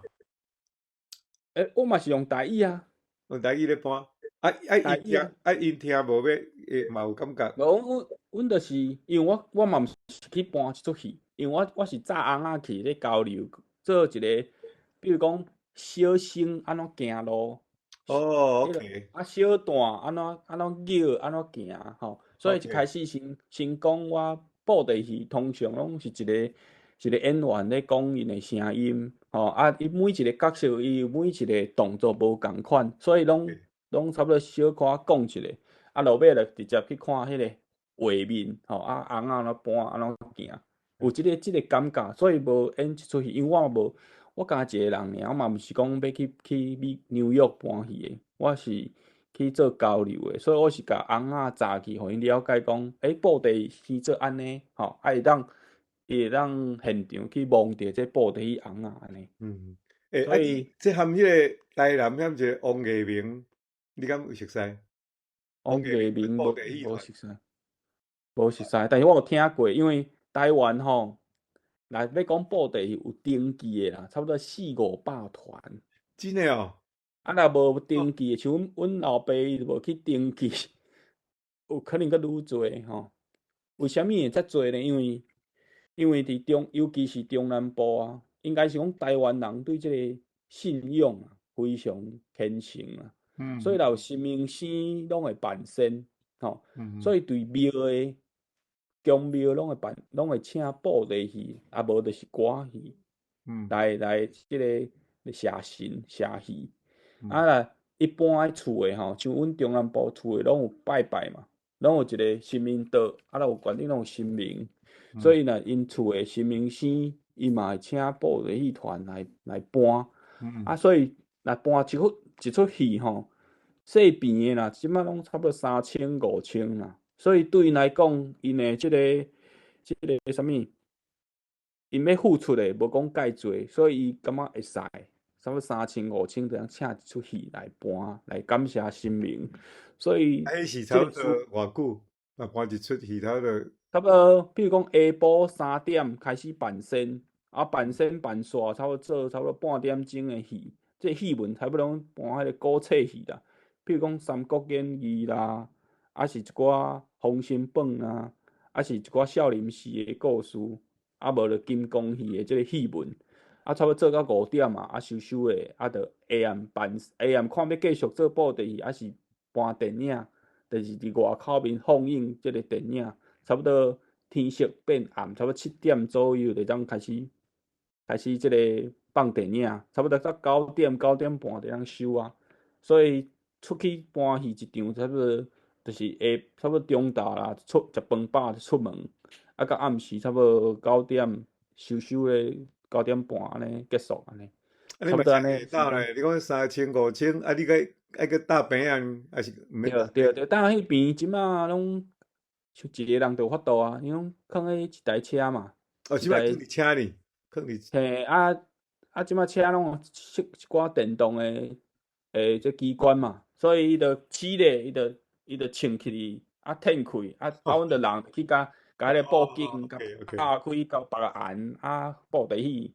欸，我嘛是用台語啊。用台語咧搬，啊啊𪜶聽，啊𪜶聽無欲，會嘛有感覺。無，阮就是，因為我嘛毋是去搬一齣戲，因為我是早翁仔去咧交流，做一個，比如講小生按怎行路。哦，OK。啊，小旦按怎按怎轎按怎行吼，所以一開始先講我布袋戲，通常攏是一個一個演員咧講𪜶的聲音，吼啊，伊每一個角色伊有每一個動作無仝款，所以攏差不多小可講一下，啊，落尾就直接去看彼個畫面，吼啊，翁仔按怎搬按怎行，有這個感覺，所以無演一齣戲，因為我無。我敢若一個人爾，我嘛毋是講欲去美紐約搬戲的，我是去做交流的，所以我是共翁仔早去，予𪜶了解講，欸，布袋戲做按呢，吼，啊會當現場去摸著這布袋戲翁仔按呢。嗯，欸，所以這含彼個台南遐一個王藝明，你敢有熟似？王藝明無熟似，無熟似，但是我有聽過，因為台灣吼。若欲講布袋戲有登記的啦，差不多四五百團。真的哦？啊，若無登記的，像阮老爸伊就無去登記，有可能閣愈濟吼。為啥物會遮濟呢？因為佇中，尤其是中南部啊，應該是講台灣人對這個信仰啊非常虔誠啊。所以若有神明生攏會辦仙吼。所以對廟的宮廟攏會辦，攏會請布袋戲，啊無就是歌戲，來這個謝神謝戲。啊若一般的厝的吼，像阮中南部厝的攏有拜拜嘛，攏有一個神明桌，啊若有懸頂攏有神明，所以若𪜶厝的神明生，伊嘛會請布袋戲團來搬。啊，所以若搬一齣戲吼，細棚的啦，這擺攏差不多三千五千啦。所以對𪜶來講，𪜶的這個啥物，𪜶欲付出的無講蓋濟，所以伊感覺會使，差不多三千五千就通請一齣戲來搬，來感謝神明。所以，啊，彼是差不多偌久？若搬一齣戲差不多。差不多，比如講下晡3點開始辦仙，啊辦仙辦煞，差不多做差不多半點鐘的戲。這戲文差不多攏搬彼個古冊戲啦，比如講《三國演義》啦，啊是一寡《封神榜》啊，啊是一寡少林寺的故事，啊無就金光戲的這个戲文，啊差不多做到5點啊，啊收收的，啊就下暗辦下暗看欲繼續做布袋戲，抑是搬電影，就是佇外口面放映這个電影，差不多天色變暗，差不多7點左右就當開始這个放電影，差不多到9點9點半就當收啊，所以出去搬戲一場，差不多就是下差不多中晝啦，出食飯飽就出門，啊到暗時差不多九點收收咧，9點半按呢結束按呢，啊，你差不多按呢嘛是下晝咧，你講30005000，啊，你閣愛閣搭棚仔，抑是毋免？對對對，搭彼邊這馬攏像一个人就有法度啊，伊攏囥彼一台車嘛，哦，一台這擺囥佇車裡，囥佇嘿啊啊，這馬車攏有設一寡電動的這機關嘛，所以伊就起咧，伊就穿起去，啊褪開，啊啊，阮就人去共共彼个布景共拍開，共別個按啊布袋戲，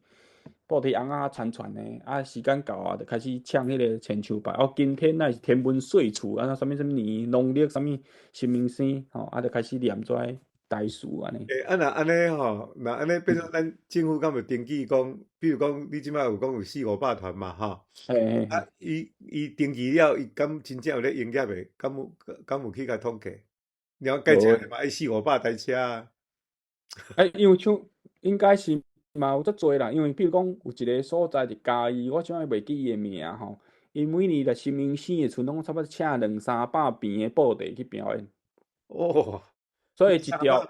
布袋尪仔傳傳的，啊時間到啊，就開始唱彼个千秋拜。哦，今天乃是天文歲處，啊啥物啥物年，農曆啥物新明星，吼，啊就開始念這台詞按呢。欸，啊若按呢吼，若按呢變做咱政府敢有登記講，比如講你這擺有講有四五百團嘛，吼，嘿嘿啊，伊登記了，伊敢真正有咧營業的，敢有去共統計？你講計起來嘛，愛四五百台車啊。欸，因為像應該是嘛有足濟啦，因為比如講有一个所在佇嘉義，我這擺袂記伊的名吼，伊每年來新明星的時陣，攏差不多請兩三百坪的布袋去表演。哦，所以一條，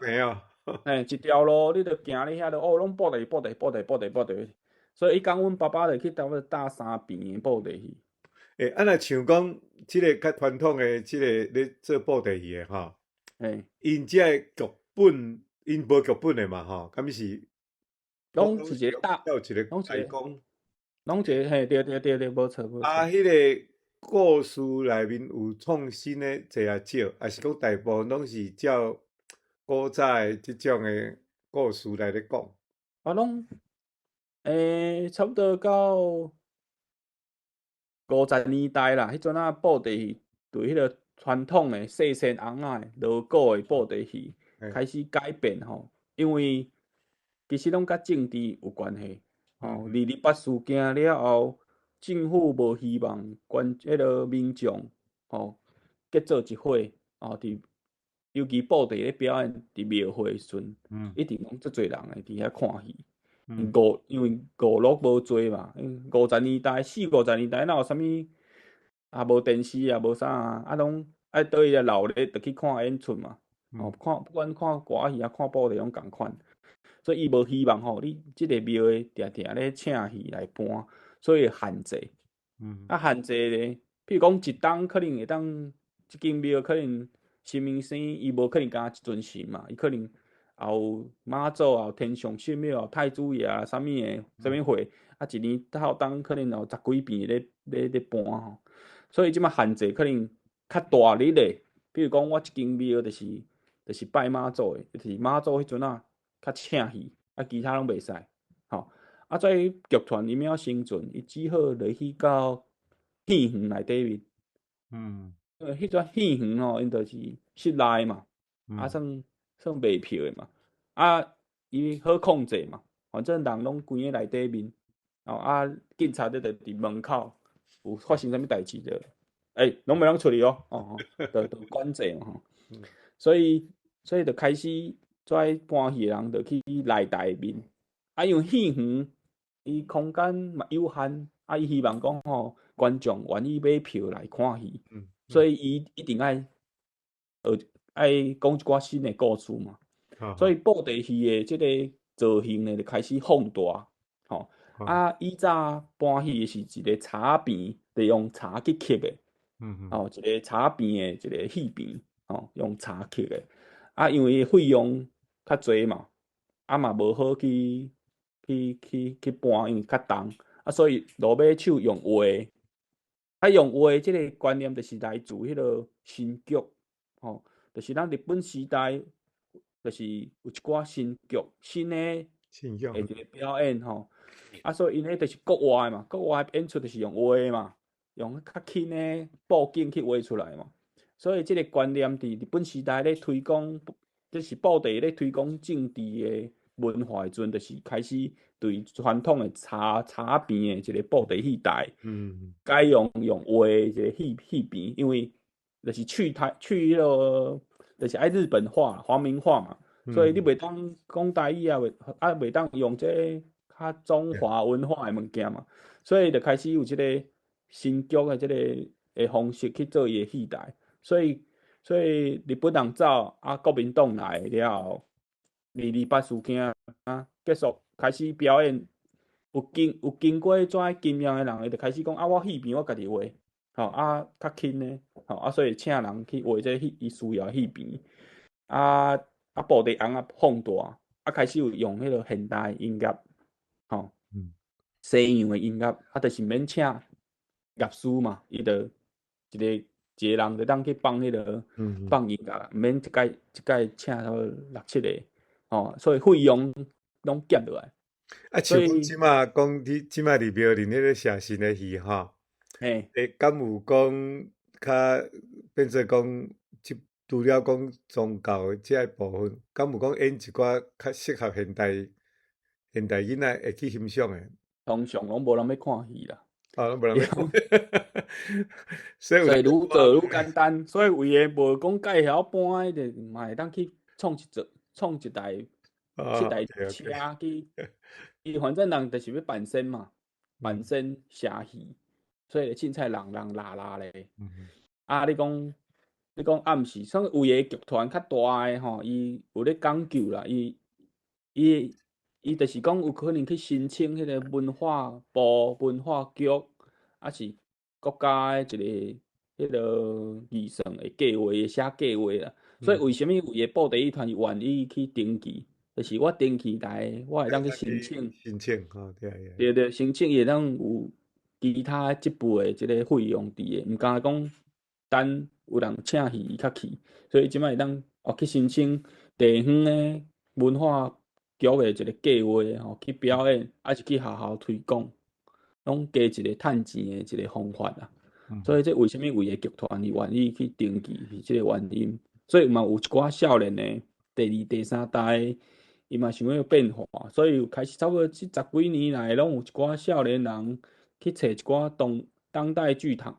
嘿，一條路你著行咧遐，就哦，攏布袋布袋布袋布袋布袋。所以彼工阮爸爸就去差不多搭三坪的布袋戲。欸，啊若像講這个較傳統的這个咧做布袋戲的吼，𪜶這个劇本，𪜶無劇本的嘛吼，敢是？攏是一个大，有一个大綱，攏一个嘿，對對對對，無錯無錯。啊，彼个故事內面有創新的濟抑少，抑是講大部分攏是照古早的這種的故事來咧講？啊，攏，差不多到50年代啦，彼陣仔布袋戲對彼个傳統的細身尪仔的鑼鼓的布袋戲開始改變吼，因為其實攏佮政治有關係吼。228事件了後，政府無希望關彼个民眾吼結做一伙吼，佇尤其布袋咧表演佇廟會的時陣，一定攏足濟人會佇遐看戲。因為娛樂無濟嘛，五十年代、四五十年代哪有啥物，也無電視也無啥啊，啊攏愛佗位來鬧熱就去看演出嘛。哦，看不管看歌仔戲抑看布袋攏仝款，所以伊無希望吼，你這個廟的定定咧請戲來搬，所以限制。啊，限制咧，比如講一冬可能會當，這間廟可能新明星伊無可能干焦一尊神嘛，伊可能也有媽祖，也有天上聖廟，也有太子爺，啥物的，啥物會，啊，一年透冬可能有十幾遍咧搬吼，所以這擺限制可能較大日的，比如講我這間廟就是拜媽祖的，就是媽祖彼陣仔較請戲，啊，其他攏袂使，吼。啊，這劇團伊欲生存，伊只好落去到戲園內底面。因為彼陣戲園吼，𪜶就是室內嘛，啊，算賣票的嘛，啊，伊好控制嘛，反正人攏關佇內底面，哦，啊，警察咧就佇門口，有發生啥物代誌就，欸，攏袂當出去哦，哦，就管制嘛吼。所以就開始這搬戲的人就去內台面，啊，因為戲園伊空間嘛有限，啊，伊希望講吼，觀眾願意買票來看戲，所以伊一定愛學愛講一寡新的故事嘛。所以布袋戲的這個造型呢，就開始放大，吼。啊，以早搬戲的是一個柴棚，就用柴去刻的，哦，一個柴棚的一個戲棚，吼，用柴刻的。啊，因為費用較濟嘛，啊嘛無好去搬，因為較重，啊，所以落尾手用畫，啊，用畫這個觀念就是來自彼个神劇，吼，就是咱日本時代，就是有一寡神劇，新的的一個表演吼，啊，所以𪜶彼就是國外嘛，國外演出就是用畫嘛，用較輕的布景去畫出來嘛，所以這個觀念佇日本時代咧推廣，就是布袋咧推廣政治的文化的時陣，就是開始對傳統的茶茶邊的一個布袋戲台，改用畫的一個戲邊，因為就是去台去彼個，就是愛日本化、皇民化嘛，所以你袂當講台語啊，袂當用這個較中華文化的物件嘛，所以就開始有這個新劇的這個的方式去做伊的戲台，所以日本人走啊，國民黨來了後，228事件啊結束，開始表演，有經過這經驗的人，伊就開始講啊，我戲邊我家己畫，吼啊較輕的，吼啊，所以請人去畫這戲，伊需要的戲邊，啊布袋尪仔放大，啊開始有用彼個現代音樂，吼，西洋的音樂，啊，就是免請樂師嘛，伊就一個一個人就當去放彼個放音樂，毋免一擺一擺請差不多六七個，吼，所以費用攏減落來。啊，像講這馬講你這馬佇苗栗彼個寫新的戲吼，敢有講較變做講，這除了講宗教的這个部分，敢有講演一寡較適合現代囡仔會去欣賞的？通常攏無人欲看戲啦。啊，攏無人欲看。所以所以愈做愈簡單，所以為個無講介曉搬的，就嘛會當去創一座創一台一台車去。伊反正人就是欲扮仙嘛，扮仙寫戲，所以凊彩人人拉拉咧。啊，你講暗時，算有的劇團較大的吼，伊有咧講究啦，伊就是講有可能去申請彼個文化部、文化局，抑是國家的一個彼個預算的計劃，寫計劃啦。所以為啥物有的布袋戲團願意去登記？就是我登記來，我會當去申請。申請吼，對對。對對，申請伊會當有其他這部的這個費用佇的，毋敢講等有人請戲伊較去，所以這擺會當哦去申請地方的文化局的一個計劃吼，去表演，抑是去學校推廣，攏加一個趁錢的一個方法啦。所以這為啥物有的劇團伊願意去登記是這個原因。所以嘛有一寡少年的第二、第三代，伊嘛想欲變化，所以開始差不多這十幾年來，攏有一寡少年人去揣一寡當代劇場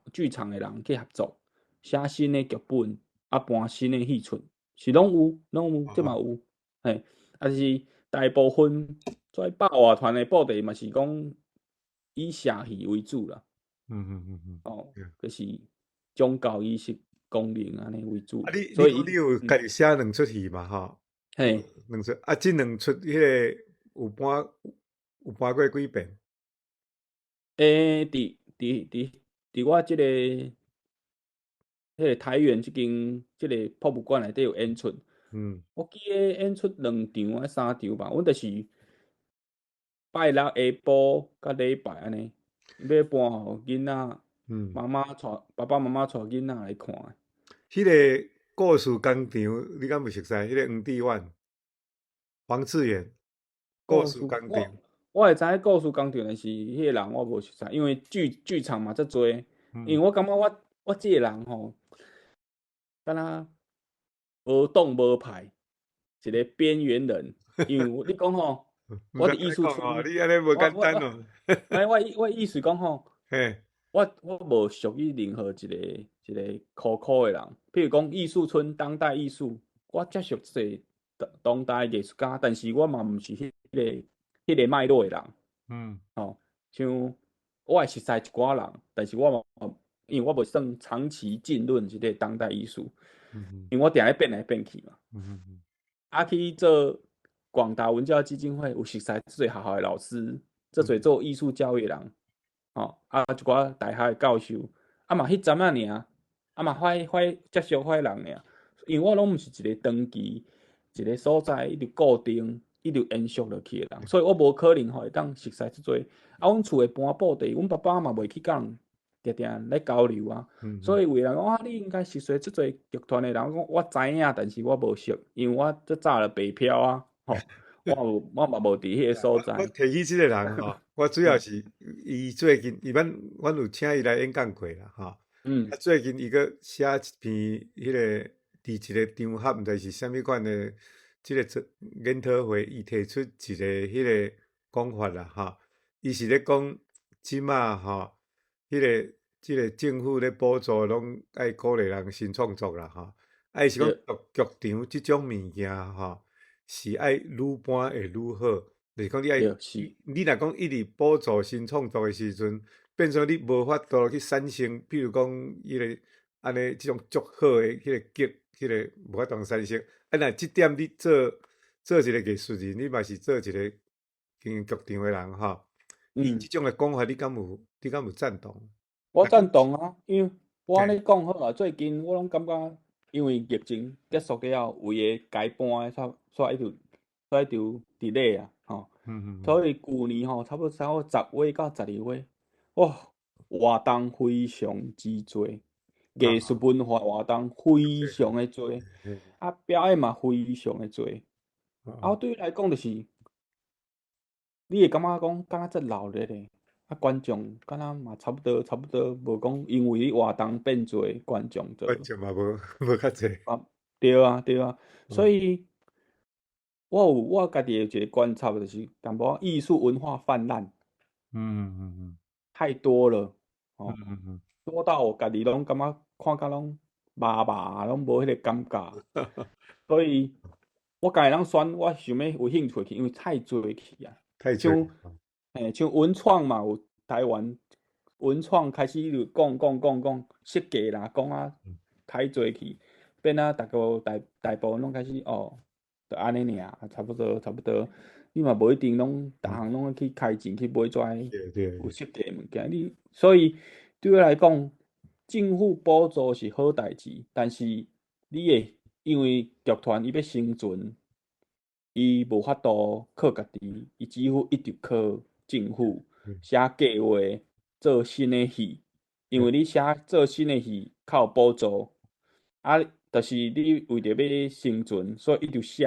的人去合作，寫新的劇本，啊搬新的戲出，是攏有，攏有，這嘛有，嘿，啊是大部分這百活團的布袋嘛是講以寫戲為主啦。哦，就是宗教儀式功能按呢為主。啊你，所以你有家己寫兩齣戲嘛？吼。嘿，兩齣啊，這兩齣彼個有搬過幾遍？佇我這個彼個台原這間這個博物館內底有演出。我記得演出兩場抑三場吧，阮就是拜六下晡佮禮拜按呢，欲搬予囡仔，媽媽帶爸爸媽媽帶囡仔來看。彼個故事工廠，你敢有熟似？彼個黃志遠，黃志遠，故事工廠。我會知影故事工廠，但是彼個人我無熟似，因為劇場嘛遮濟，因為我感覺我這個人吼，敢若無黨無派，一個邊緣人。因為你講吼，我佇藝術村，你按呢無簡單哦。哎，我意思講吼，我無屬於任何一個箍箍的人。譬如講藝術村當代藝術，我接觸濟當代藝術家，但是我嘛毋是彼個脈絡的人。吼，像我會熟似一寡人，但是我嘛，因為我無算長期浸潤這個當代藝術，因為我定咧變來變去嘛。啊，去做廣達文教基金會，有熟似足濟學校的老師，足濟做藝術教育的人，吼，啊，一寡大學的教授，啊嘛彼陣仔爾，啊嘛歹歹接觸歹人爾，因為我攏毋是一個長期一個所在一直固定、一直延續落去的人，所以我無可能吼會當熟似遮濟。啊，阮厝會搬布袋，阮爸爸嘛袂去佮人定定咧交流啊，所以有人講啊，你應該熟似遮濟劇團的人，我講我知影，但是我無熟，因為我足早就白飄啊，吼，我嘛無佇彼個所在。我提起這個人吼，我主要是伊最近，伊阮有請伊來演講過啦，吼。啊，最近伊閣寫一篇彼個佇一個場合，毋知是啥物款的一這个做研討會，伊提出一个彼个講法啦，吼，伊是咧講這馬吼，彼个這个政府咧補助攏愛鼓勵人新創作啦，吼，啊，伊是講劇場這種物件吼，是愛愈搬會愈好，就是講你愛，你若講一直補助新創作的時陣，變做你無法度去產生，比如講彼个按呢這種足好的彼个劇，彼个無法度產生。啊，若這點你做做一个藝術人，你嘛是做一个經營劇場的人吼，伊這種的講法，你敢有贊同？我贊同啊，因為我按呢講好啊，最近我攏感覺，因為疫情結束了後，有的該搬的煞煞一直煞一直佇咧啊，吼。所以舊年吼，差不多10月到12月，哇，活動非常之濟，藝術文化活動非常的濟，啊，表演嘛非常的濟。啊，對我來講就是，你會感覺講敢若這鬧熱咧，啊，觀眾敢若嘛差不多，無講因為你活動變濟，觀眾就觀眾嘛無較濟。啊，對啊對啊，所以我有我家己的一个觀察，就是淡薄仔藝術文化泛濫。太多了，哦，多到我家己攏感覺看甲攏麻麻，攏無彼个感覺。所以，我家己通選我想欲有興趣去，因為太濟去啊。太濟。像文創嘛，有台灣文創開始就講講講講設計啦，講啊太濟去，變啊逐个大大部分攏開始哦，就按呢爾，差不多差不多。你嘛無一定攏逐項攏去開錢去買這有設計的物件，你所以對我來講，政府補助是好代誌，但是你會因為劇團伊欲生存，伊無法度靠家己，伊只好一直靠政府寫計劃做新的戲，因為你寫做新的戲較有補助，啊，就是你為著欲生存，所以一直寫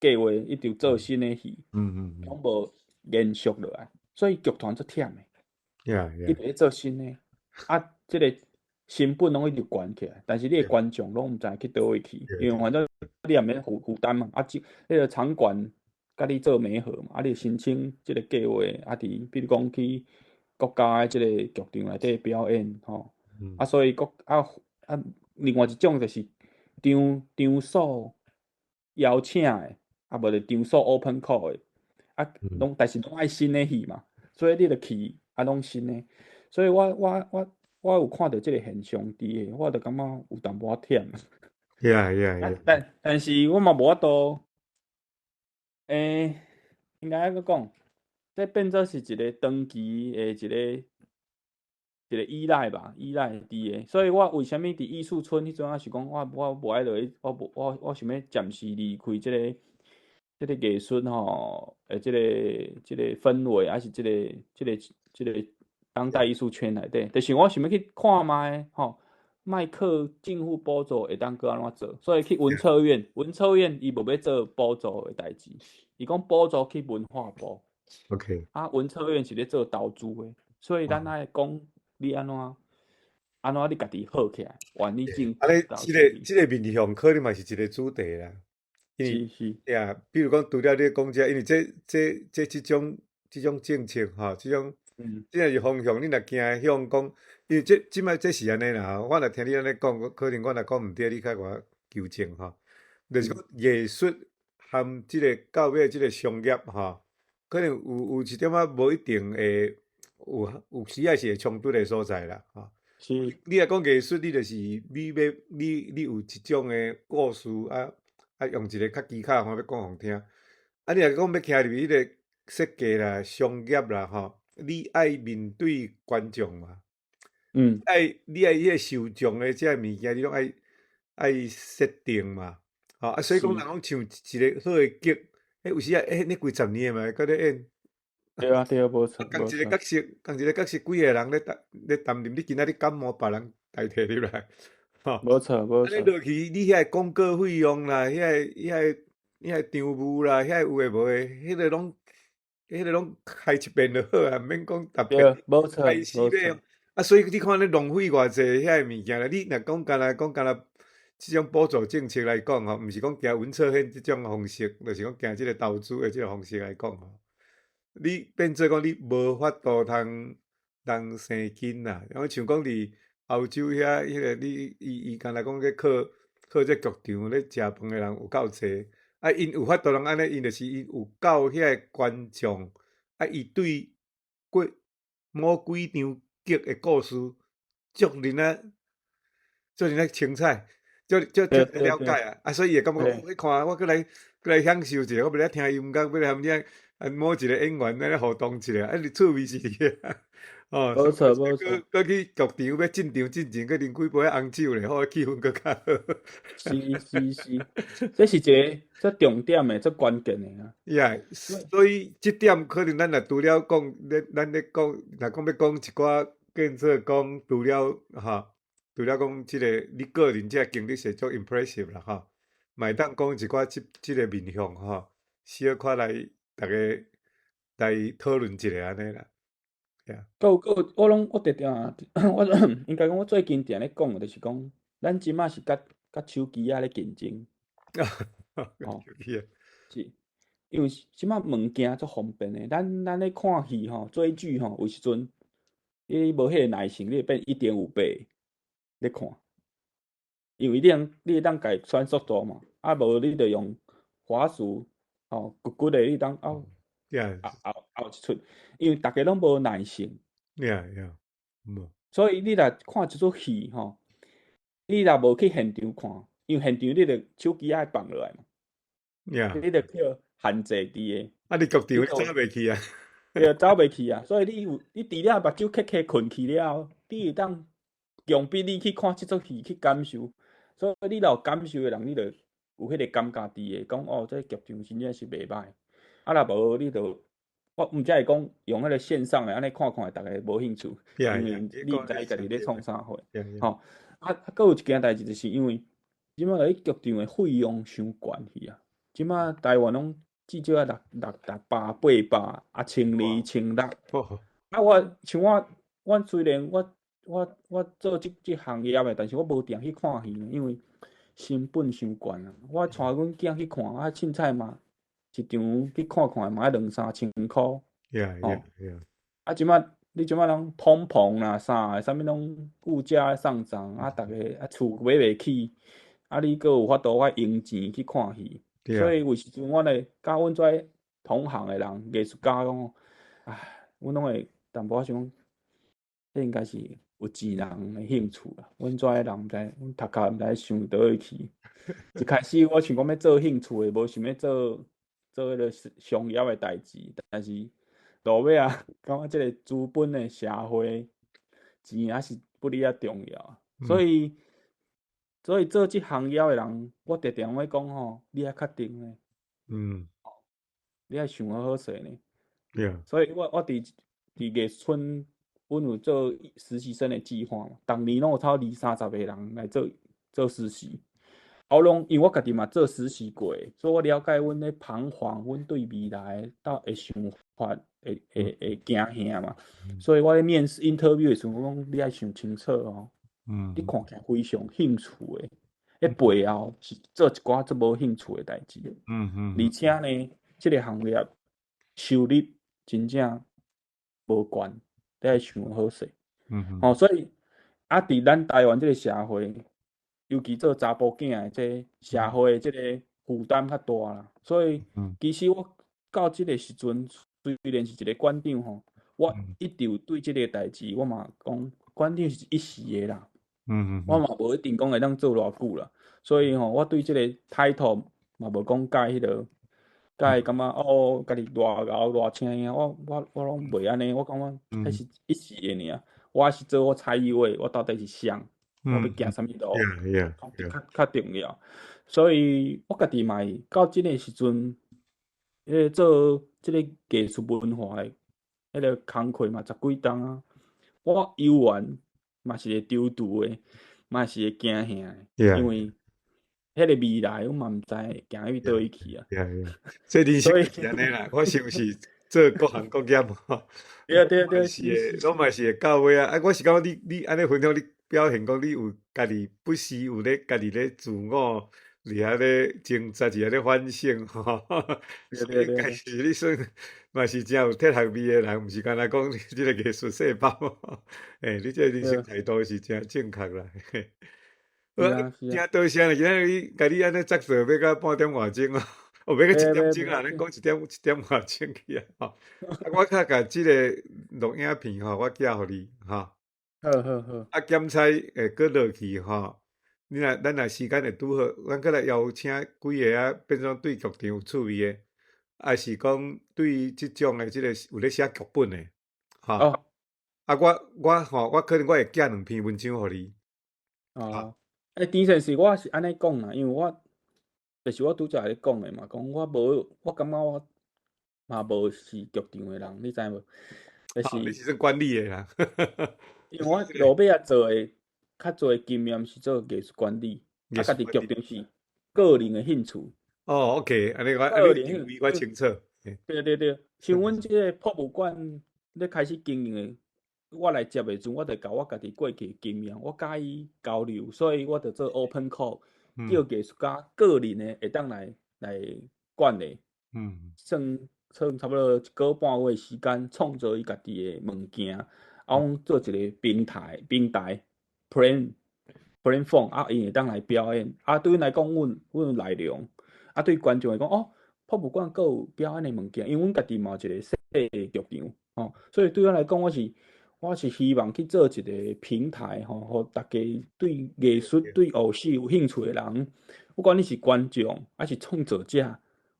計劃，一直做新的戲，攏無延續落來，所以劇團足忝的，一直咧做新的，啊，這个成本攏一直懸起來，但是你的觀眾攏毋知去佗位去，因為反正你也免負擔嘛，啊，這彼个場館佮你做媒合嘛，啊，你申請這个計劃，啊，佇比如講去國家的這个劇場內底表演，吼，啊，所以國啊啊，另外一種就是場所邀請的，啊，無就場所 open call 的，啊，攏但是攏愛新的戲嘛，所以你著去啊，攏新的，所以我有看著這个現象佇個，我就感覺有淡薄仔忝。 但是我嘛無法度，應該按怎講，這變做是一个長期的一个依賴吧，依賴佇個。所以我為啥物佇藝術村彼陣仔是講我無愛落去，我無我我想欲暫時離開這个藝術吼，這个氛圍，還是這个當代藝術圈內底，就是我想欲去看覓吼，莫靠政府補助會當閣按怎做，所以去文策院，文策院伊無欲做補助的代誌，伊講補助去文化部。 啊，文策院是咧做投資的，所以咱愛講你按怎按怎你家己好起來，願意政府啊，你這个面向可能嘛是一个主題啦。因為呀，比如講除了你講這，因為這種政策吼，這種這是方向，你若行向講，因為這擺這是按呢啦，我若聽你按呢講，可能我若講毋對，你較共我糾正吼。就是講藝術含這个到尾這个商業吼，可能有一點仔無一定會有時也是會衝突的所在啦，吼。你若講藝術，你就是你欲你有一種的故事啊啊，用一个較技巧方欲講予聽。啊，你若講欲徛入彼个設計啦、商業啦，吼，你愛面對觀眾嘛？愛你愛彼个受眾的這个物件，你攏愛設定嘛？吼啊，所以講人講像一個好的劇，彼有時啊，欸，你幾十年的嘛會閣咧演。對啊對啊，無錯。仝一个角色，仝一个角色，幾个人咧擔咧擔任，你今仔日感冒，別人代替入來，吼。無錯無錯。按呢落去，你遐个廣告費用啦，遐个場務啦，遐個有的無的，彼个攏開一遍就好啊，毋免講特別無錯開始買。啊，所以你看咧浪費偌濟遐个物件啦。你若講干焦講干焦，這種補助政策來講吼，毋是講行文策憲這種方式，就是講行這個投資的這個方式來講吼，你變做講你無法度通通生囡仔，因為像講佇歐洲遐，彼個你伊伊敢若講咧靠靠這劇場咧食飯的人有夠濟，啊，𪜶有法度通按呢，𪜶就是𪜶有夠遐个觀眾，啊，伊對過某幾場劇的故事，足恁仔，足恁仔精彩，足足足了解啊！啊，所以伊會感覺講，你看我閣來閣來享受一下，我欲來聽音樂，欲來含遮啊某一個演員按呢互動一下，啊，你趣味是佇遐，哦，無錯無錯。閣去劇場欲進場進前，閣啉幾杯紅酒咧，好氣氛閣較好。是是是，這是一個足重點的、足關鍵的啊。 Yeah，所以這點可能咱若除了講，咱咱咧講，若講欲講一寡建設講，除了吼，除了講這個你個人這個經歷是足 impressive 啦吼，嘛會當講一寡這這個面向吼，小可來逐家來討論一下按呢啦。閣有閣有，我攏我定定，我應該講我最近定咧講的，就是講，咱這馬是佮佮手機仔咧競爭。吼，是，因為這馬物件足方便的，咱咱咧看戲吼，追劇吼，有時陣你無彼個耐性，你會變1.5倍咧看，因為你通你會當共轉速度嘛，啊無你就用滑鼠吼，咕咕的你當後後後一出，因為逐家攏無耐性。 Yeah，無。所以你若看一出戲吼，你若無去現場看，因為現場你著手機愛放落來嘛， 你著叫限制佇個。啊，你劇場你走袂去啊？對，走袂去啊！所以你有你除了目睭瞌瞌睏去了後，你會當強逼你去看這出戲去感受。所以你若有感受的人，你就有彼個感覺佇個，講哦，這個劇場真正是袂䆀。啊，若無你就我毋才會講用彼個線上的按呢看看，逐家無興趣，因為你毋知伊家己咧創啥貨。吼，啊，閣有一件代誌，就是因為這馬咧劇場的費用傷懸去啊！這馬台灣攏至少愛六六六百八百，啊千二千六。啊，我像我，阮雖然我我我做這這行業的，但是我無定去看戲，因為成本傷懸啊。我帶阮囝去看，啊，凊彩嘛，一場去看看嘛愛兩三千箍。吼，啊，這馬你這馬攏通膨啦啥的，啥物攏物價上漲，啊，逐家啊厝買袂起，啊，你閣有法度愛用錢去看戲？所以有時陣，阮會佮阮遮同行的人、藝術家講，唉，阮攏會淡薄仔想講，這應該是有錢人的興趣啦。阮遮的人毋知，阮頭殼毋知想佗位去。一開始我想講欲做興趣的，無想欲做做彼個商業的代誌，但是落尾啊，感覺這個資本的社會，錢還是不離仔重要。所以，所以做這行業的人，我定定會講吼，你愛確定呢。你愛想好好勢呢。 所以我我佇佇藝術村，阮有做實習生的計劃嘛，逐年攏有超二三十個人來做做實習。我攏因為我家己嘛做實習過，所以我了解阮咧彷徨，阮對未來到的想法會會會驚嚇嘛。所以我咧面試 interview 的時陣，我講你愛想清楚哦。你看起來非常興趣的，彼背後是做一寡足無興趣的代誌。而且呢，這個行業收入真正無懸，你愛想好勢。吼，所以啊，佇咱台灣這個社會，尤其做查埔囝的，這社會的這個負擔較大啦。所以其實我到這個時陣，雖然是一個館長吼，我一直有對這個代誌，我嘛講館長是一時的啦。我嘛無一定講會當做偌久啦。所以吼，我對這個 title 嘛無講佮彼個，佮感覺哦，家己偌𠢕偌請啊，我我我攏袂按呢，我感覺彼是一時的爾。我是做我蔡依偉，我到底是誰？我欲行啥物路？較較重要。所以我家己嘛會到這個時陣，彼個做這個藝術文化的彼個工課嘛十幾冬啊，我猶原嘛是會躊躇的，嘛是會驚嚇的，因為彼個未來我嘛毋知會行去佗位去啊。這人生是按呢啦，我想是做各行各業吼，對對對，是會，攏嘛是會到尾啊。啊，我是感覺你你按呢分享，你表現講你有家己不時有咧家己咧自我佇遐咧掙扎，佇遐咧反省吼。所以應該是你算嘛是誠有哲學味的人，毋是干焦講你這個藝術細胞。欸，你這個人生態度是誠正確啦。誠多謝你，今仔日共你按呢節做欲到半點外鐘哦，哦，欲到一點鐘啊，咱講一點外鐘去啊，吼。啊，我較共這個錄影片吼，我寄予你，吼。好好好。啊，檢採會閣落去吼，你若咱若時間會拄好，咱閣來邀請幾个啊，變做對劇場有趣味的，抑是講對這種的這個有咧寫劇本的，吼。啊，我吼，我可能我會寄兩篇文章予你。哦。欸，陳先生，我是按呢講啦，因為我就是我拄才咧講的嘛，講我無，我感覺我嘛無是劇場的人，你知無？就是你是算管理的啦。因為我落尾仔做的較濟經驗是做藝術管理，啊，家己劇場是個人的興趣。哦，OK，按呢我按呢定位我清楚。對對對，像阮這个博物館咧開始經營的，我來接的時陣，我就共我家己過去的經驗，我佮伊交流，所以我就做 open call，叫藝術家個人的會當來管的，算差不多一個半月時間創造伊家己的物件，啊，阮做一个平台 platform，啊，𪜶會當來表演，啊，對阮來講，阮有內容，啊，對觀眾來講，哦，博物館閣有表演的物件，因為阮家己嘛有一個細的劇場，吼，所以對我來講，我是希望去做一個平台，吼，予大家對藝術、對偶戲有興趣的人，不管你是觀眾抑是創作者，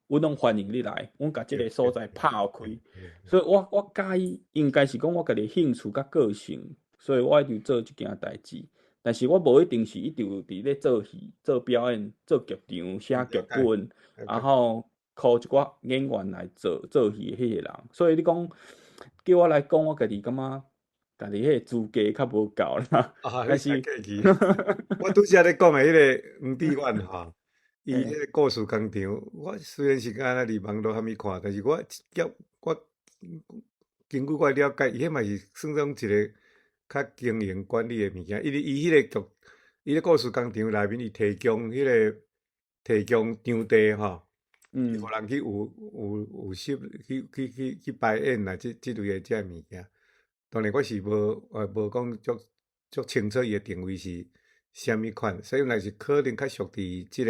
阮攏歡迎你來，阮共這个所在拍開。所以我佮意應該是講我家己興趣佮個性，所以我一直做這件代誌。但是我無一定是一直有佇咧做戲、做表演、做劇場、寫劇本，然後雇一寡演員來做戲的彼個人。所以你講叫我來講，我家己感覺家己彼個資格較無夠啦。啊，但是我拄才咧講的彼个黃智遠吼，伊彼个故事工廠，我雖然是敢若佇網路啥物看，但是我我根據我了解，伊彼嘛是算做一个較經營管理的物件，因為伊彼个劇，伊个故事工廠內面，伊提供場地吼，予人去有攝去排演啊，這類的這物件。當然我是無講足足清楚伊的定位是啥物款，所以若是可能較屬佇這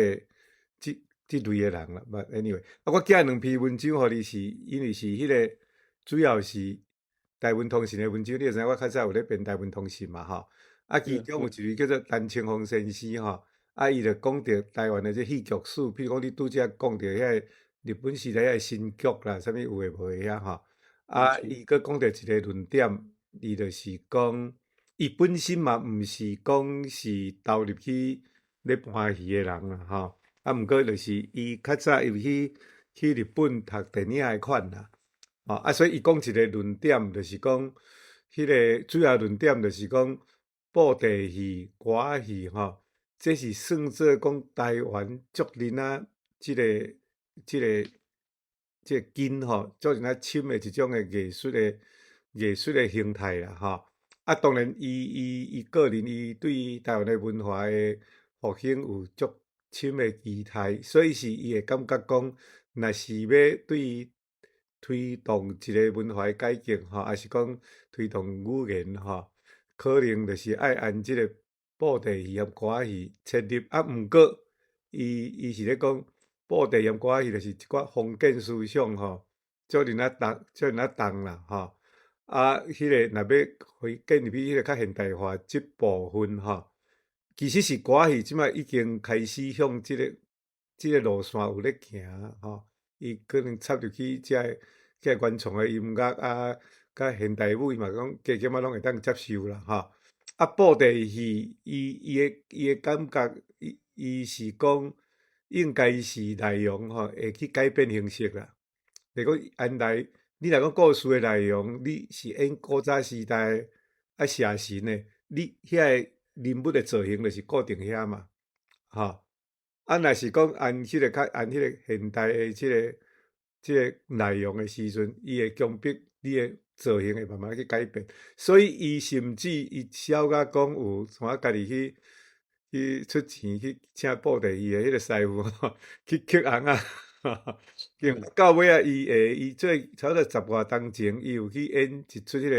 類的人啦。But anyway，啊，我寄兩篇文章予你是，因為是彼个主要是台文通訊的文章，你會知影我較早有咧編台文通訊嘛吼。啊，其中有一位叫做陳清峰先生吼，啊，伊就講著台灣的這戲劇史，比如講你拄才講著遐个日本時代遐个新劇啦，啥物有的無的遐吼。啊，伊閣講著一个論點，伊就是講，伊本身嘛毋是講是投入去咧搬戲的人啦吼。啊，毋過就是伊較早有去日本讀電影的款啦。吼，啊，所以伊講一个論點，就是講，彼个主要論點就是講，布袋戲、歌仔戲吼，這是算做講台灣足囡仔這個根吼，足爾仔深的一種的藝術的形態啦吼。啊，當然伊個人伊對台灣的文化的復興有足深的期待，所以是伊會感覺講，若是欲對推動一个文化的改革吼，抑是講推動語言吼，可能就是愛按這个布袋戲和歌仔戲切入。啊，毋過伊是咧講布袋戲和歌仔戲，就是一寡封建思想吼，足爾仔重，足爾仔重啦吼。啊，彼个若欲回建立彼个較現代化這部分吼，其實是歌仔戲這擺已經開始向這個路線有咧行吼。伊可能插入去這個原創的音樂啊，佮現代舞，伊嘛講加減仔攏會當接受啦吼。啊，布袋戲，伊的感覺，伊是講應該是內容吼，會去改變形式啦。如果按來，你若講故事的內容，你是演古早時代啊寫實的，你遐個人物的造型就是固定遐嘛，吼。啊，若是講按彼个較按彼个現代的這個內容的時陣，伊會強迫你的造型會慢慢去改變。所以伊甚至伊痟甲講有從啊家己去出錢去請布袋戲的彼個師傅去刻尪仔。到尾仔，伊會伊做差不多十外冬前，伊有去演一齣彼個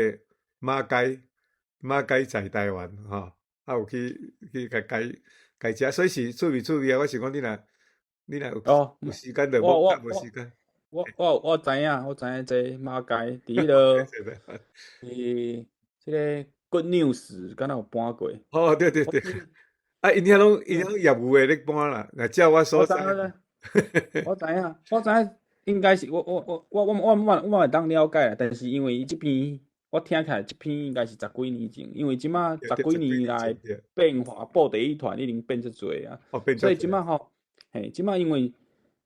馬偕馬偕在台灣吼，啊有去共改改食，所以是趣味趣味啊！我想講你若有有時間就無無時間。我知影，我知影這馬偕佇彼個佇這個 Good News 敢若有搬過。哦，對對對，啊，𪜶遐攏𪜶遐攏業餘的咧搬啦，若照我所知。我知影，我知影，應該是我會當了解啦，但是因為伊這篇，我聽起來這篇應該是十幾年前，因為這馬十幾年來變化，布袋戲團已經變足濟啊，所以這馬吼，嘿，這馬因為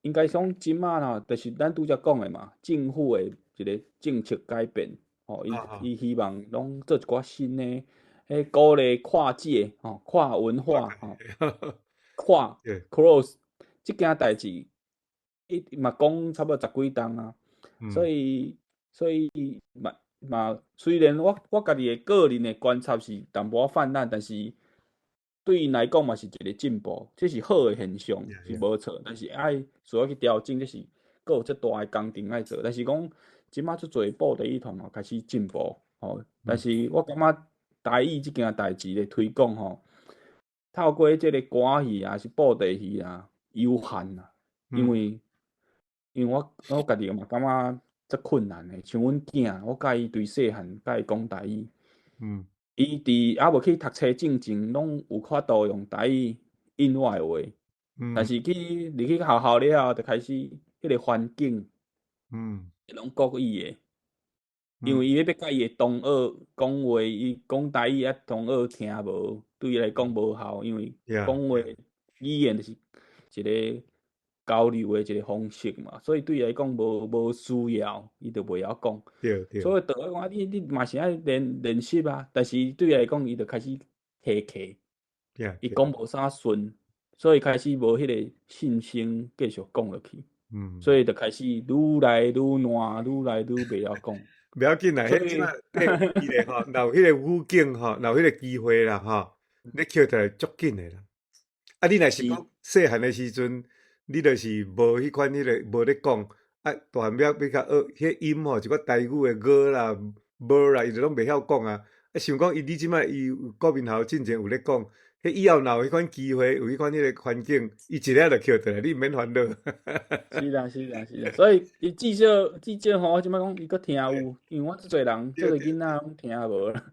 應該講這馬吼，就是咱拄則講的嘛，政府的一個政策改變，吼，伊希望攏做一寡新的，彼鼓勵跨界，吼，跨文化，吼，跨 cross。這件代誌，伊嘛講差不多十幾冬啊，所以嘛，雖然我家己的個人的觀察是淡薄仔泛濫，但是對𪜶來講嘛是一個進步，這是好的現象，是無錯。但是愛需要去調整，這是閣有這大的工程愛做。但是講這馬足濟布袋戲團吼開始進步，吼，但是我感覺台語這件代誌的推廣吼，透過這個歌戲啊，是布袋戲啊，有限啦，因為我家己嘛感覺足困難的，像阮囝，我佮伊對細漢佮伊講台語，伊佇猶無去讀冊進前，攏有法度用台語應我的話，但是去入去學校了後，就開始彼個環境，攏國語的，因為伊欲佮伊的同學講話，伊講台語啊，同學聽無，對伊來講無效，因為講話語言就是一個交流的一個方式嘛，所以對伊來講無需要，伊就袂曉講。所以就我講啊，你嘛是愛練習啊，但是對伊來講，伊就開始客氣，伊講無啥順，所以開始無彼個信心繼續講落去。所以就開始愈來愈爛，愈來愈袂曉講。袂要緊啦，彼這馬伊個吼，若有彼個語境吼，若有彼個機會啦吼，你抾出來足緊的啦。啊，你若是講細漢的時陣，你就是無彼款彼個無咧講，啊，大漢了欲較學，彼音吼，一寡台語的ㄍ啦、ㄇ啦，伊就攏袂曉講啊。啊，想講伊你這馬伊有國民校進前有咧講，彼以後若有彼款機會，有彼款彼個環境，伊一下就抾出來，你毋免煩惱。是啦，是啦，是啦，所以伊至少吼，我這擺講伊閣聽有，因為我足濟人，足濟囡仔攏聽無啦。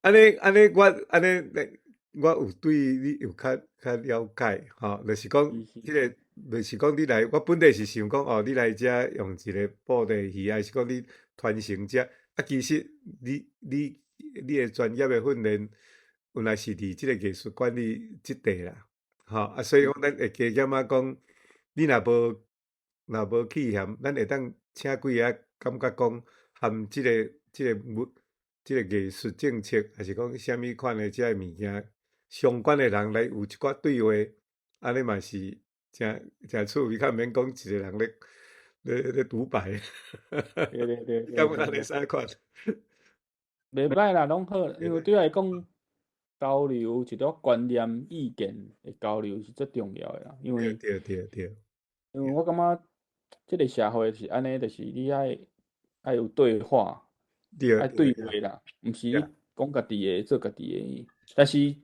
按呢按呢，我按呢，我有對你有較了解吼，就是講彼個，就是講你來，我本來是想講哦，你來遮用一個布袋戲，還是講你傳承遮？啊，其實你的專業的訓練，原來是佇這個藝術管理這塊啦，吼啊，所以講咱會加減仔講，你若無去嫌，咱會當請幾個感覺講含這個藝術政策，還是講啥物款的這個物件相關的人來有一寡對話，按呢嘛是誠誠趣味，較毋免講一個人咧獨白。感覺會使款？袂歹啦，攏好，因為對我來講，交流一寡觀念、意見的交流是最重要的啦。因為因為我感覺這個社會是按呢，就是你愛有對話，愛對話啦，毋是你講家己的，做家己的。但是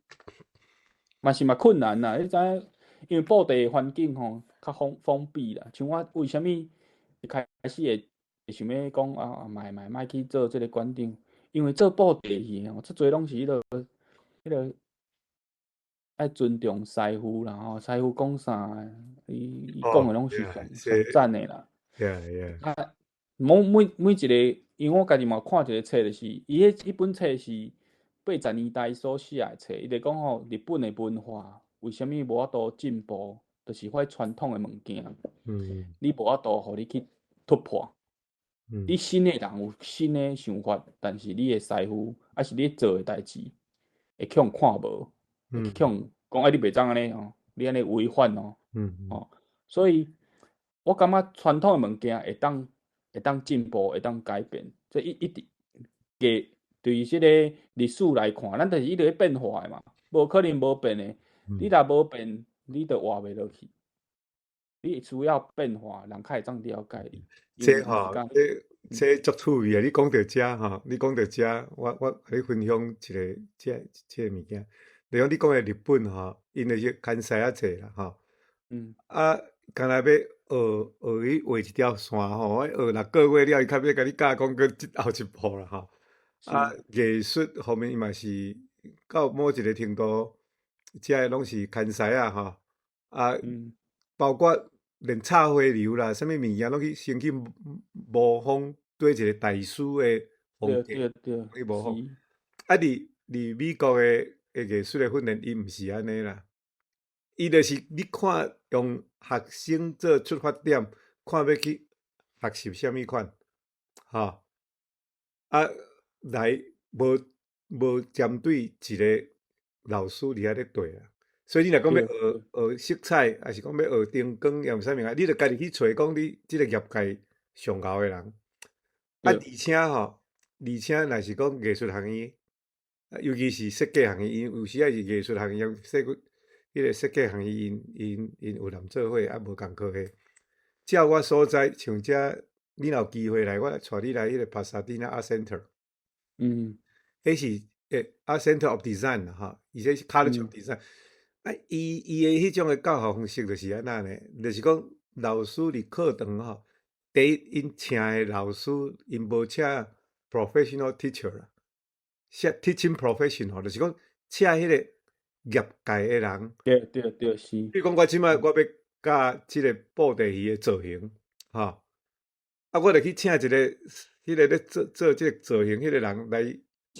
嘛是嘛困難啦，你知影，因為布袋環境吼較封閉啦。像我為啥物一開始會想欲講啊，莫去做這個館長？因為做布袋戲吼，足濟攏是彼個愛尊重師傅啦吼，師傅講啥，伊講的攏是上讚的啦。 啊，每一個，因為我家己嘛看一個冊，就是伊彼本冊是80年代所寫的冊，伊就講吼，日本的文化為啥物無法度進步，就是遐傳統的物件，你無法度予你去突破。你新的人有新的想法，但是你的師傅，抑是你做的代誌，會去予看無，會去予講欸，你袂當按呢哦，你按呢違反哦，哦，所以我感覺傳統的物件會當進步，會當改變，這一直嘅對這個歷史來看，咱就是一直咧變化的嘛，無可能無變的。你若無變，你就活袂落去。你需要變化，人較會當了解你。這吼，這這足趣味啊！你講著遮吼，你講著遮，我共你分享一個這個物件。例如你講的日本吼，𪜶就是牽師仔制啦吼。啊，敢若欲學學去畫一條線吼，學六個月了，伊較欲共你教講閣這後一步啦吼。啊，藝術方面伊嘛是到某一個程度，遮的攏是牽師仔吼。啊，包括連插花流啦，啥物物件攏去先去模仿對一個大師的風格去模仿。啊，佇美國的藝術的訓練，伊毋是按呢啦。伊就是你看用學生做出發點，看欲去學習啥物款，吼。啊，來無針對一個老師佇遐咧對啦。所以你若講欲學學色彩，抑是講欲學燈光，抑是啥物件，你著家己去揣講你這個業界上𠢕的人。啊，而且吼，而且若是講藝術學院，尤其是設計學院，𪜶有時仔是藝術學院，彼個設計學院，𪜶有人做伙，啊無仝科系。照我所知，像遮你若有機會來，我帶你來彼個帕薩蒂納 Art Center。彼是Art Center of Design 啦，吼，而且是 College of Design。啊，伊的彼種的教學方式就是按怎呢？就是講老師佇課堂吼，第一，𪜶請的老師，𪜶無請 professional teacher 啦，請 teaching professional，就是講請彼個業界的人。比如講，我這擺我欲教這個布袋戲的造型，吼，啊，我就去請一個彼個咧做做這個造型彼個人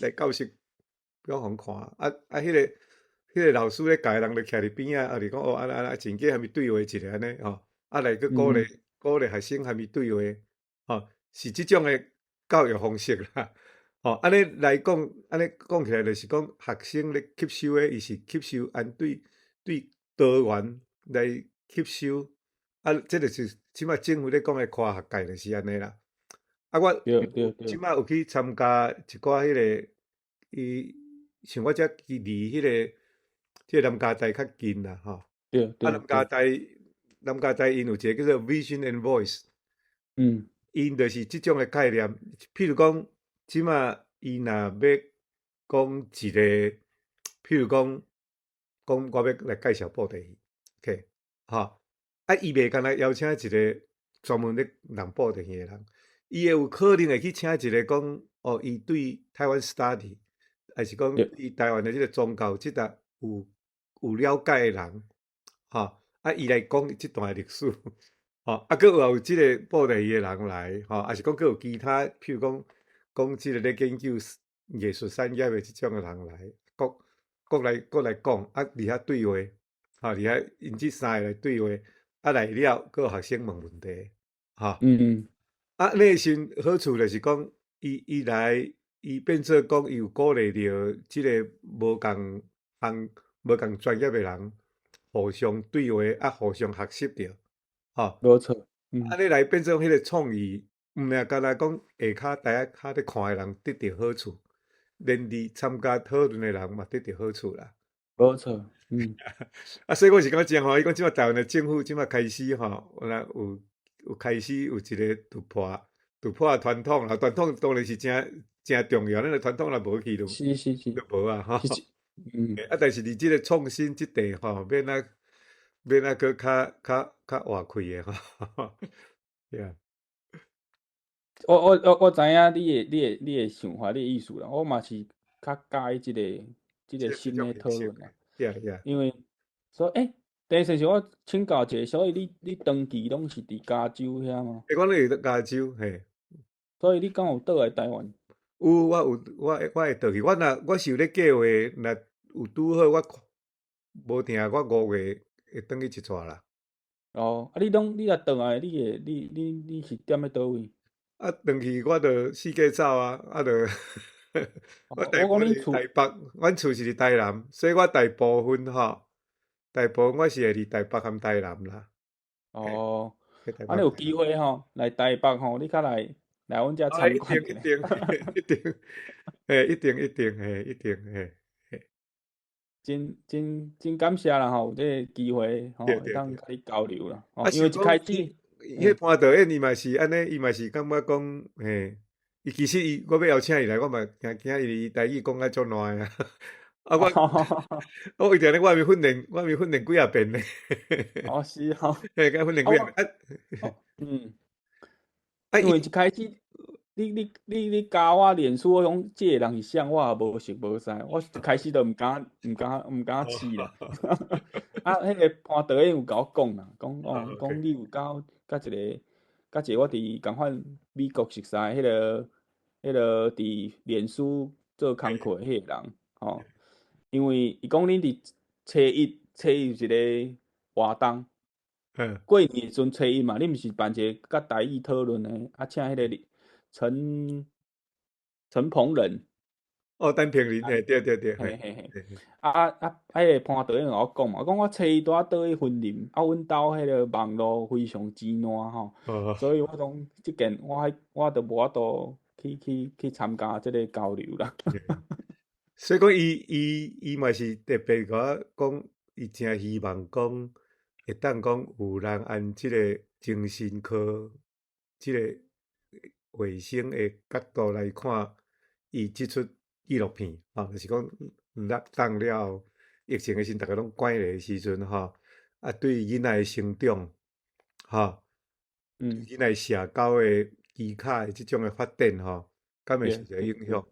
來教室，予予看，啊，彼個老師咧教的人就徛佇邊仔，啊，就講哦，按呢按呢，真假和伊對話一下按呢吼，啊來閣鼓勵鼓勵學生和伊對話，吼，是這種的教育方式啦。吼，按呢來講，按呢講起來就是講學生咧吸收的，伊是吸收按對多元來吸收，啊，這就是這擺政府咧講的跨學界就是按呢啦。啊，我這擺有去參加一寡彼個，伊像我遮離彼個這個南加大較近啦，吼。啊，南加大𪜶有一個叫做 Vision and Voice。𪜶就是這種的概念，譬如講，這擺伊若欲講一個，譬如講，講我欲來介紹布袋戲，OK，吼，啊，伊袂干焦邀請一個專門咧弄布袋戲的人，伊會有可能會去請一個講，哦，伊對台灣 study，抑是講對台灣的這個宗教這搭有了解的人，吼，啊，伊來講這段的歷史，吼，啊，閣有這個布袋戲的人來，吼，抑是講閣有其他，譬如講講這個咧研究藝術產業的這種的人來，閣來講，啊，佇遐對話，吼，佇遐𪜶這三個來對話，啊來了，閣有學生問問題，吼。啊，那時陣好處就是講，伊來，伊變做講，伊有鼓勵著這個無仝行、無仝專業的人互相對話，啊，互相學習著，吼。無錯。按呢來變做彼個創意，毋爾干焦講下跤台仔跤咧看的人得著好處，連佇參加討論的人嘛得著好處啦。無錯。啊，所以我是感覺真歡喜，講這擺台灣的政府這擺開始吼，有有開始有一個突破傳統啦，傳統當然是誠誠重要，咱的傳統若無去就無啊，吼。啊，但是佇這個創新這塊吼，欲按怎閣較活開的吼。Yeah。我知影你的想法，你的意思啦。我嘛是較佮意這個新的討論啦。 因為所以，第一是我請教一下，所以你長期攏是佇加州遐嗎？欸，我攏佇加州，嘿。所以你敢有倒來台灣？有，我有，我會倒去。我若我是有咧計劃，若有拄好，我無定我5月會轉去一逝啦。哦，啊，你若轉來，你會你你你是踮咧佗位？啊，轉去我就四界走啊，啊就我大部分佇台北，阮厝是佇台南，所以我大部分吼，大部分我是會佇台北和台南啦。哦，去台啊，你有北。機會吼，來台北吼，你較來來阮遮啊，參一定觀一下。一定一定，嘿，一定一定，嘿，一定，嘿，嘿。真真真感謝啦吼，有這个機會吼，會當佮你交流啦。啊，因為一開始，彼潘導演伊嘛是按呢，伊嘛是感覺講，嘿，伊其實伊我欲邀請伊來，我嘛驚驚伊台語講甲足爛的啊。啊，我我一定咧，我還未訓練，我還未訓練幾仔遍呢。哦，是吼。嘿，共訓練幾仔遍啊。啊，因為一開始，你加我臉書，我講這個人是啥，我也無熟無知，我一開始都毋敢毋敢毋敢試啦。啊，彼个潘導演有共我講啦，講哦，講你有交佮一个，佮一個我佇仝款美國熟似彼个佇臉書做工課的彼个人，吼。因為伊講恁佇初一，初一有一个活動，過年的時陣初一嘛，恁毋是辦一个佮台語討論的，啊，請彼个陳陳鵬仁。哦，陳鵬仁，嘿，對對對，嘿嘿嘿。啊啊啊！彼个潘導演共我講嘛，講我初一拄仔倒去雲林，啊，阮兜彼个網路非常之爛吼，所以我講這件我還我都無法度去去去參加這个交流啦。所以講，伊伊伊嘛是特別共我講，伊誠希望講會當講有人按這个精神科、這个衛生的角度來看，伊這齣紀錄片，吼，就是講當了後疫情的時陣，逐家攏關咧的時陣，吼，啊，對囡仔的成長，吼，囡仔社交的技巧的這種的發展，吼，敢會受著影響，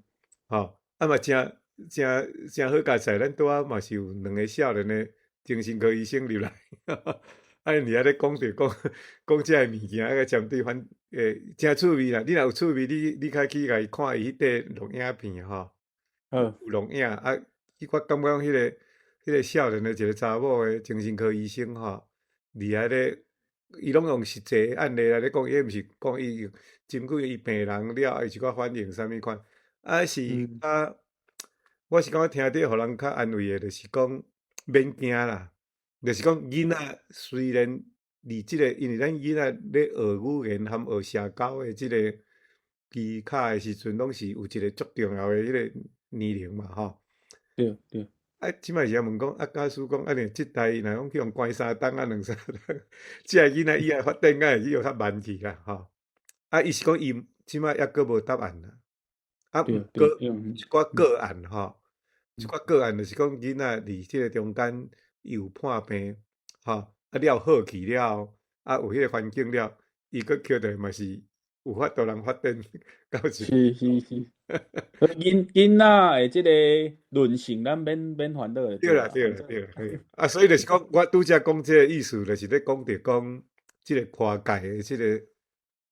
吼，啊嘛誠誠誠好佳哉，咱拄仔嘛是有兩个少年的精神科醫生入來，啊，𪜶佇遐咧講著講講這个物件，啊閣針對反誠趣味啦。你若有趣味，你較去共伊看伊彼塊錄影片吼，有錄影啊，我感覺彼个少年的一个查某的精神科醫生吼，佇遐咧，伊攏用實際案例來咧講，伊毋是講伊針對伊病人了，伊一寡反應啥物款，啊是啊，我是感覺聽著予人較安慰的，就是講免驚啦，就是講囡仔雖然佇這个，因為咱囡仔咧學語言含學社交的這个技巧的時陣，攏是有一个足重要的彼个年齡嘛，吼。對對。啊，這擺是也問講，啊，假使講按呢，這代若講去予關三冬啊，兩三冬，這个囡仔以後發展敢會去予較慢去啦，吼。啊，伊是講伊這擺猶閣無答案啦。啊，毋過一寡個案吼，一寡個案就是講囡仔佇這个中間伊有破病，吼，啊了好去了後，啊有彼个環境了，伊閣抾著嘛是有法度通發展到一是是是。囡囡仔的這个韌性，咱免免煩惱的。對啦對啦對啦，嘿。啊，所以就是講，我拄才講這个意思，就是咧講著講這个跨界的這个、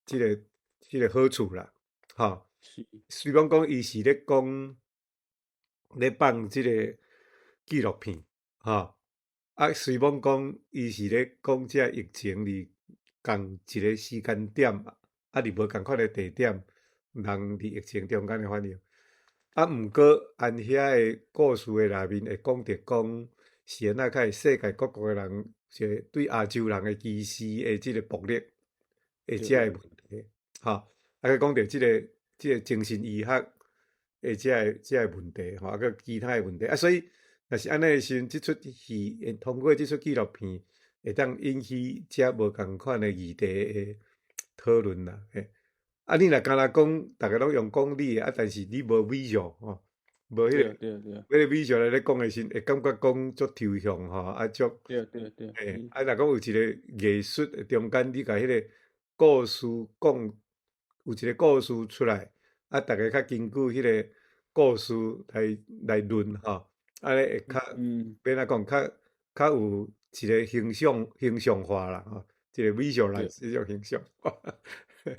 這个、這个好處啦，吼。雖然講伊是咧講咧放這个紀錄片，吼，啊，雖罔講伊是咧講這疫情佇仝一个時間點，啊，佇無仝款的地點，人佇疫情中間的反應。啊，毋過按遐个故事的內面會講著講，是按怎較會世界各國的人，一个對亞洲人的歧視的這个暴力的這个問題，吼，啊，閣講著這个精神醫學的這个問題，吼，啊，閣其他的問題，啊，所以若是按呢的時陣，這齣戲會通過這齣紀錄片，會當引起遮無仝款的議題的討論啦，嘿。啊，你若干焦講，逐家攏用講你的，啊，但是你無 visual 吼，無彼个，彼个 visual 來咧講的時陣，會感覺講足抽象吼，啊足，嘿，啊，若講有一個藝術的中間，你共彼个故事講，有一個故事出來，啊，逐家較根據彼个故事來來論吼，按呢會較，欲按怎講，較較有一個形象形象化啦，吼，一個 visualize 這種形象化。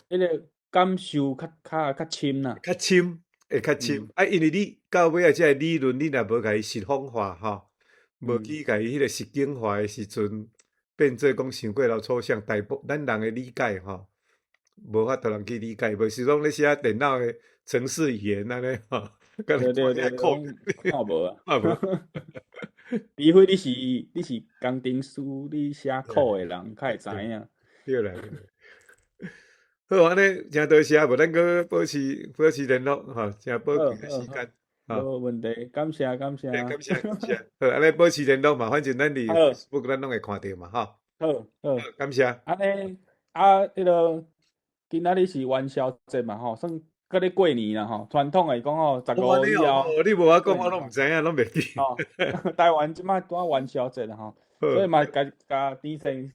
彼个感受較較較深啦。較深，會較深。啊，因為你到尾仔這個理論，你若無共伊實況化吼，無去共伊彼個實景化的時陣，變做講傷過頭抽象，大部咱人的理解吼，無法度人去理解，無是講咧寫電腦的程式語言按呢吼。對對對，看無啊。看無。除非你是工程師，你寫 code 的人較會知影。對啦。好，按呢誠多謝，無咱閣保持聯絡吼，誠寶貴的時間。無問題，感謝感謝。感謝感謝。好，按呢保持聯絡嘛，反正咱佇 Facebook 咱攏會看著嘛，吼。好，好。感謝。按呢，啊，彼个今仔日是元宵節嘛，吼，算閣咧過年啦，吼。傳統來講吼，15以後。你無我講，我攏毋知影，攏袂記。吼，台灣這擺拄元宵節啦，吼，所以嘛，共共甜先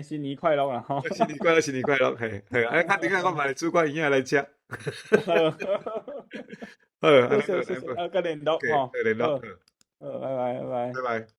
新年快樂啦，吼。新年快樂，新年快樂，嘿，嘿，啊，較頂下我嘛會煮寡圓仔來食。好，謝謝謝謝，啊，閣聯絡吼，閣聯絡，好，拜拜拜拜。拜拜。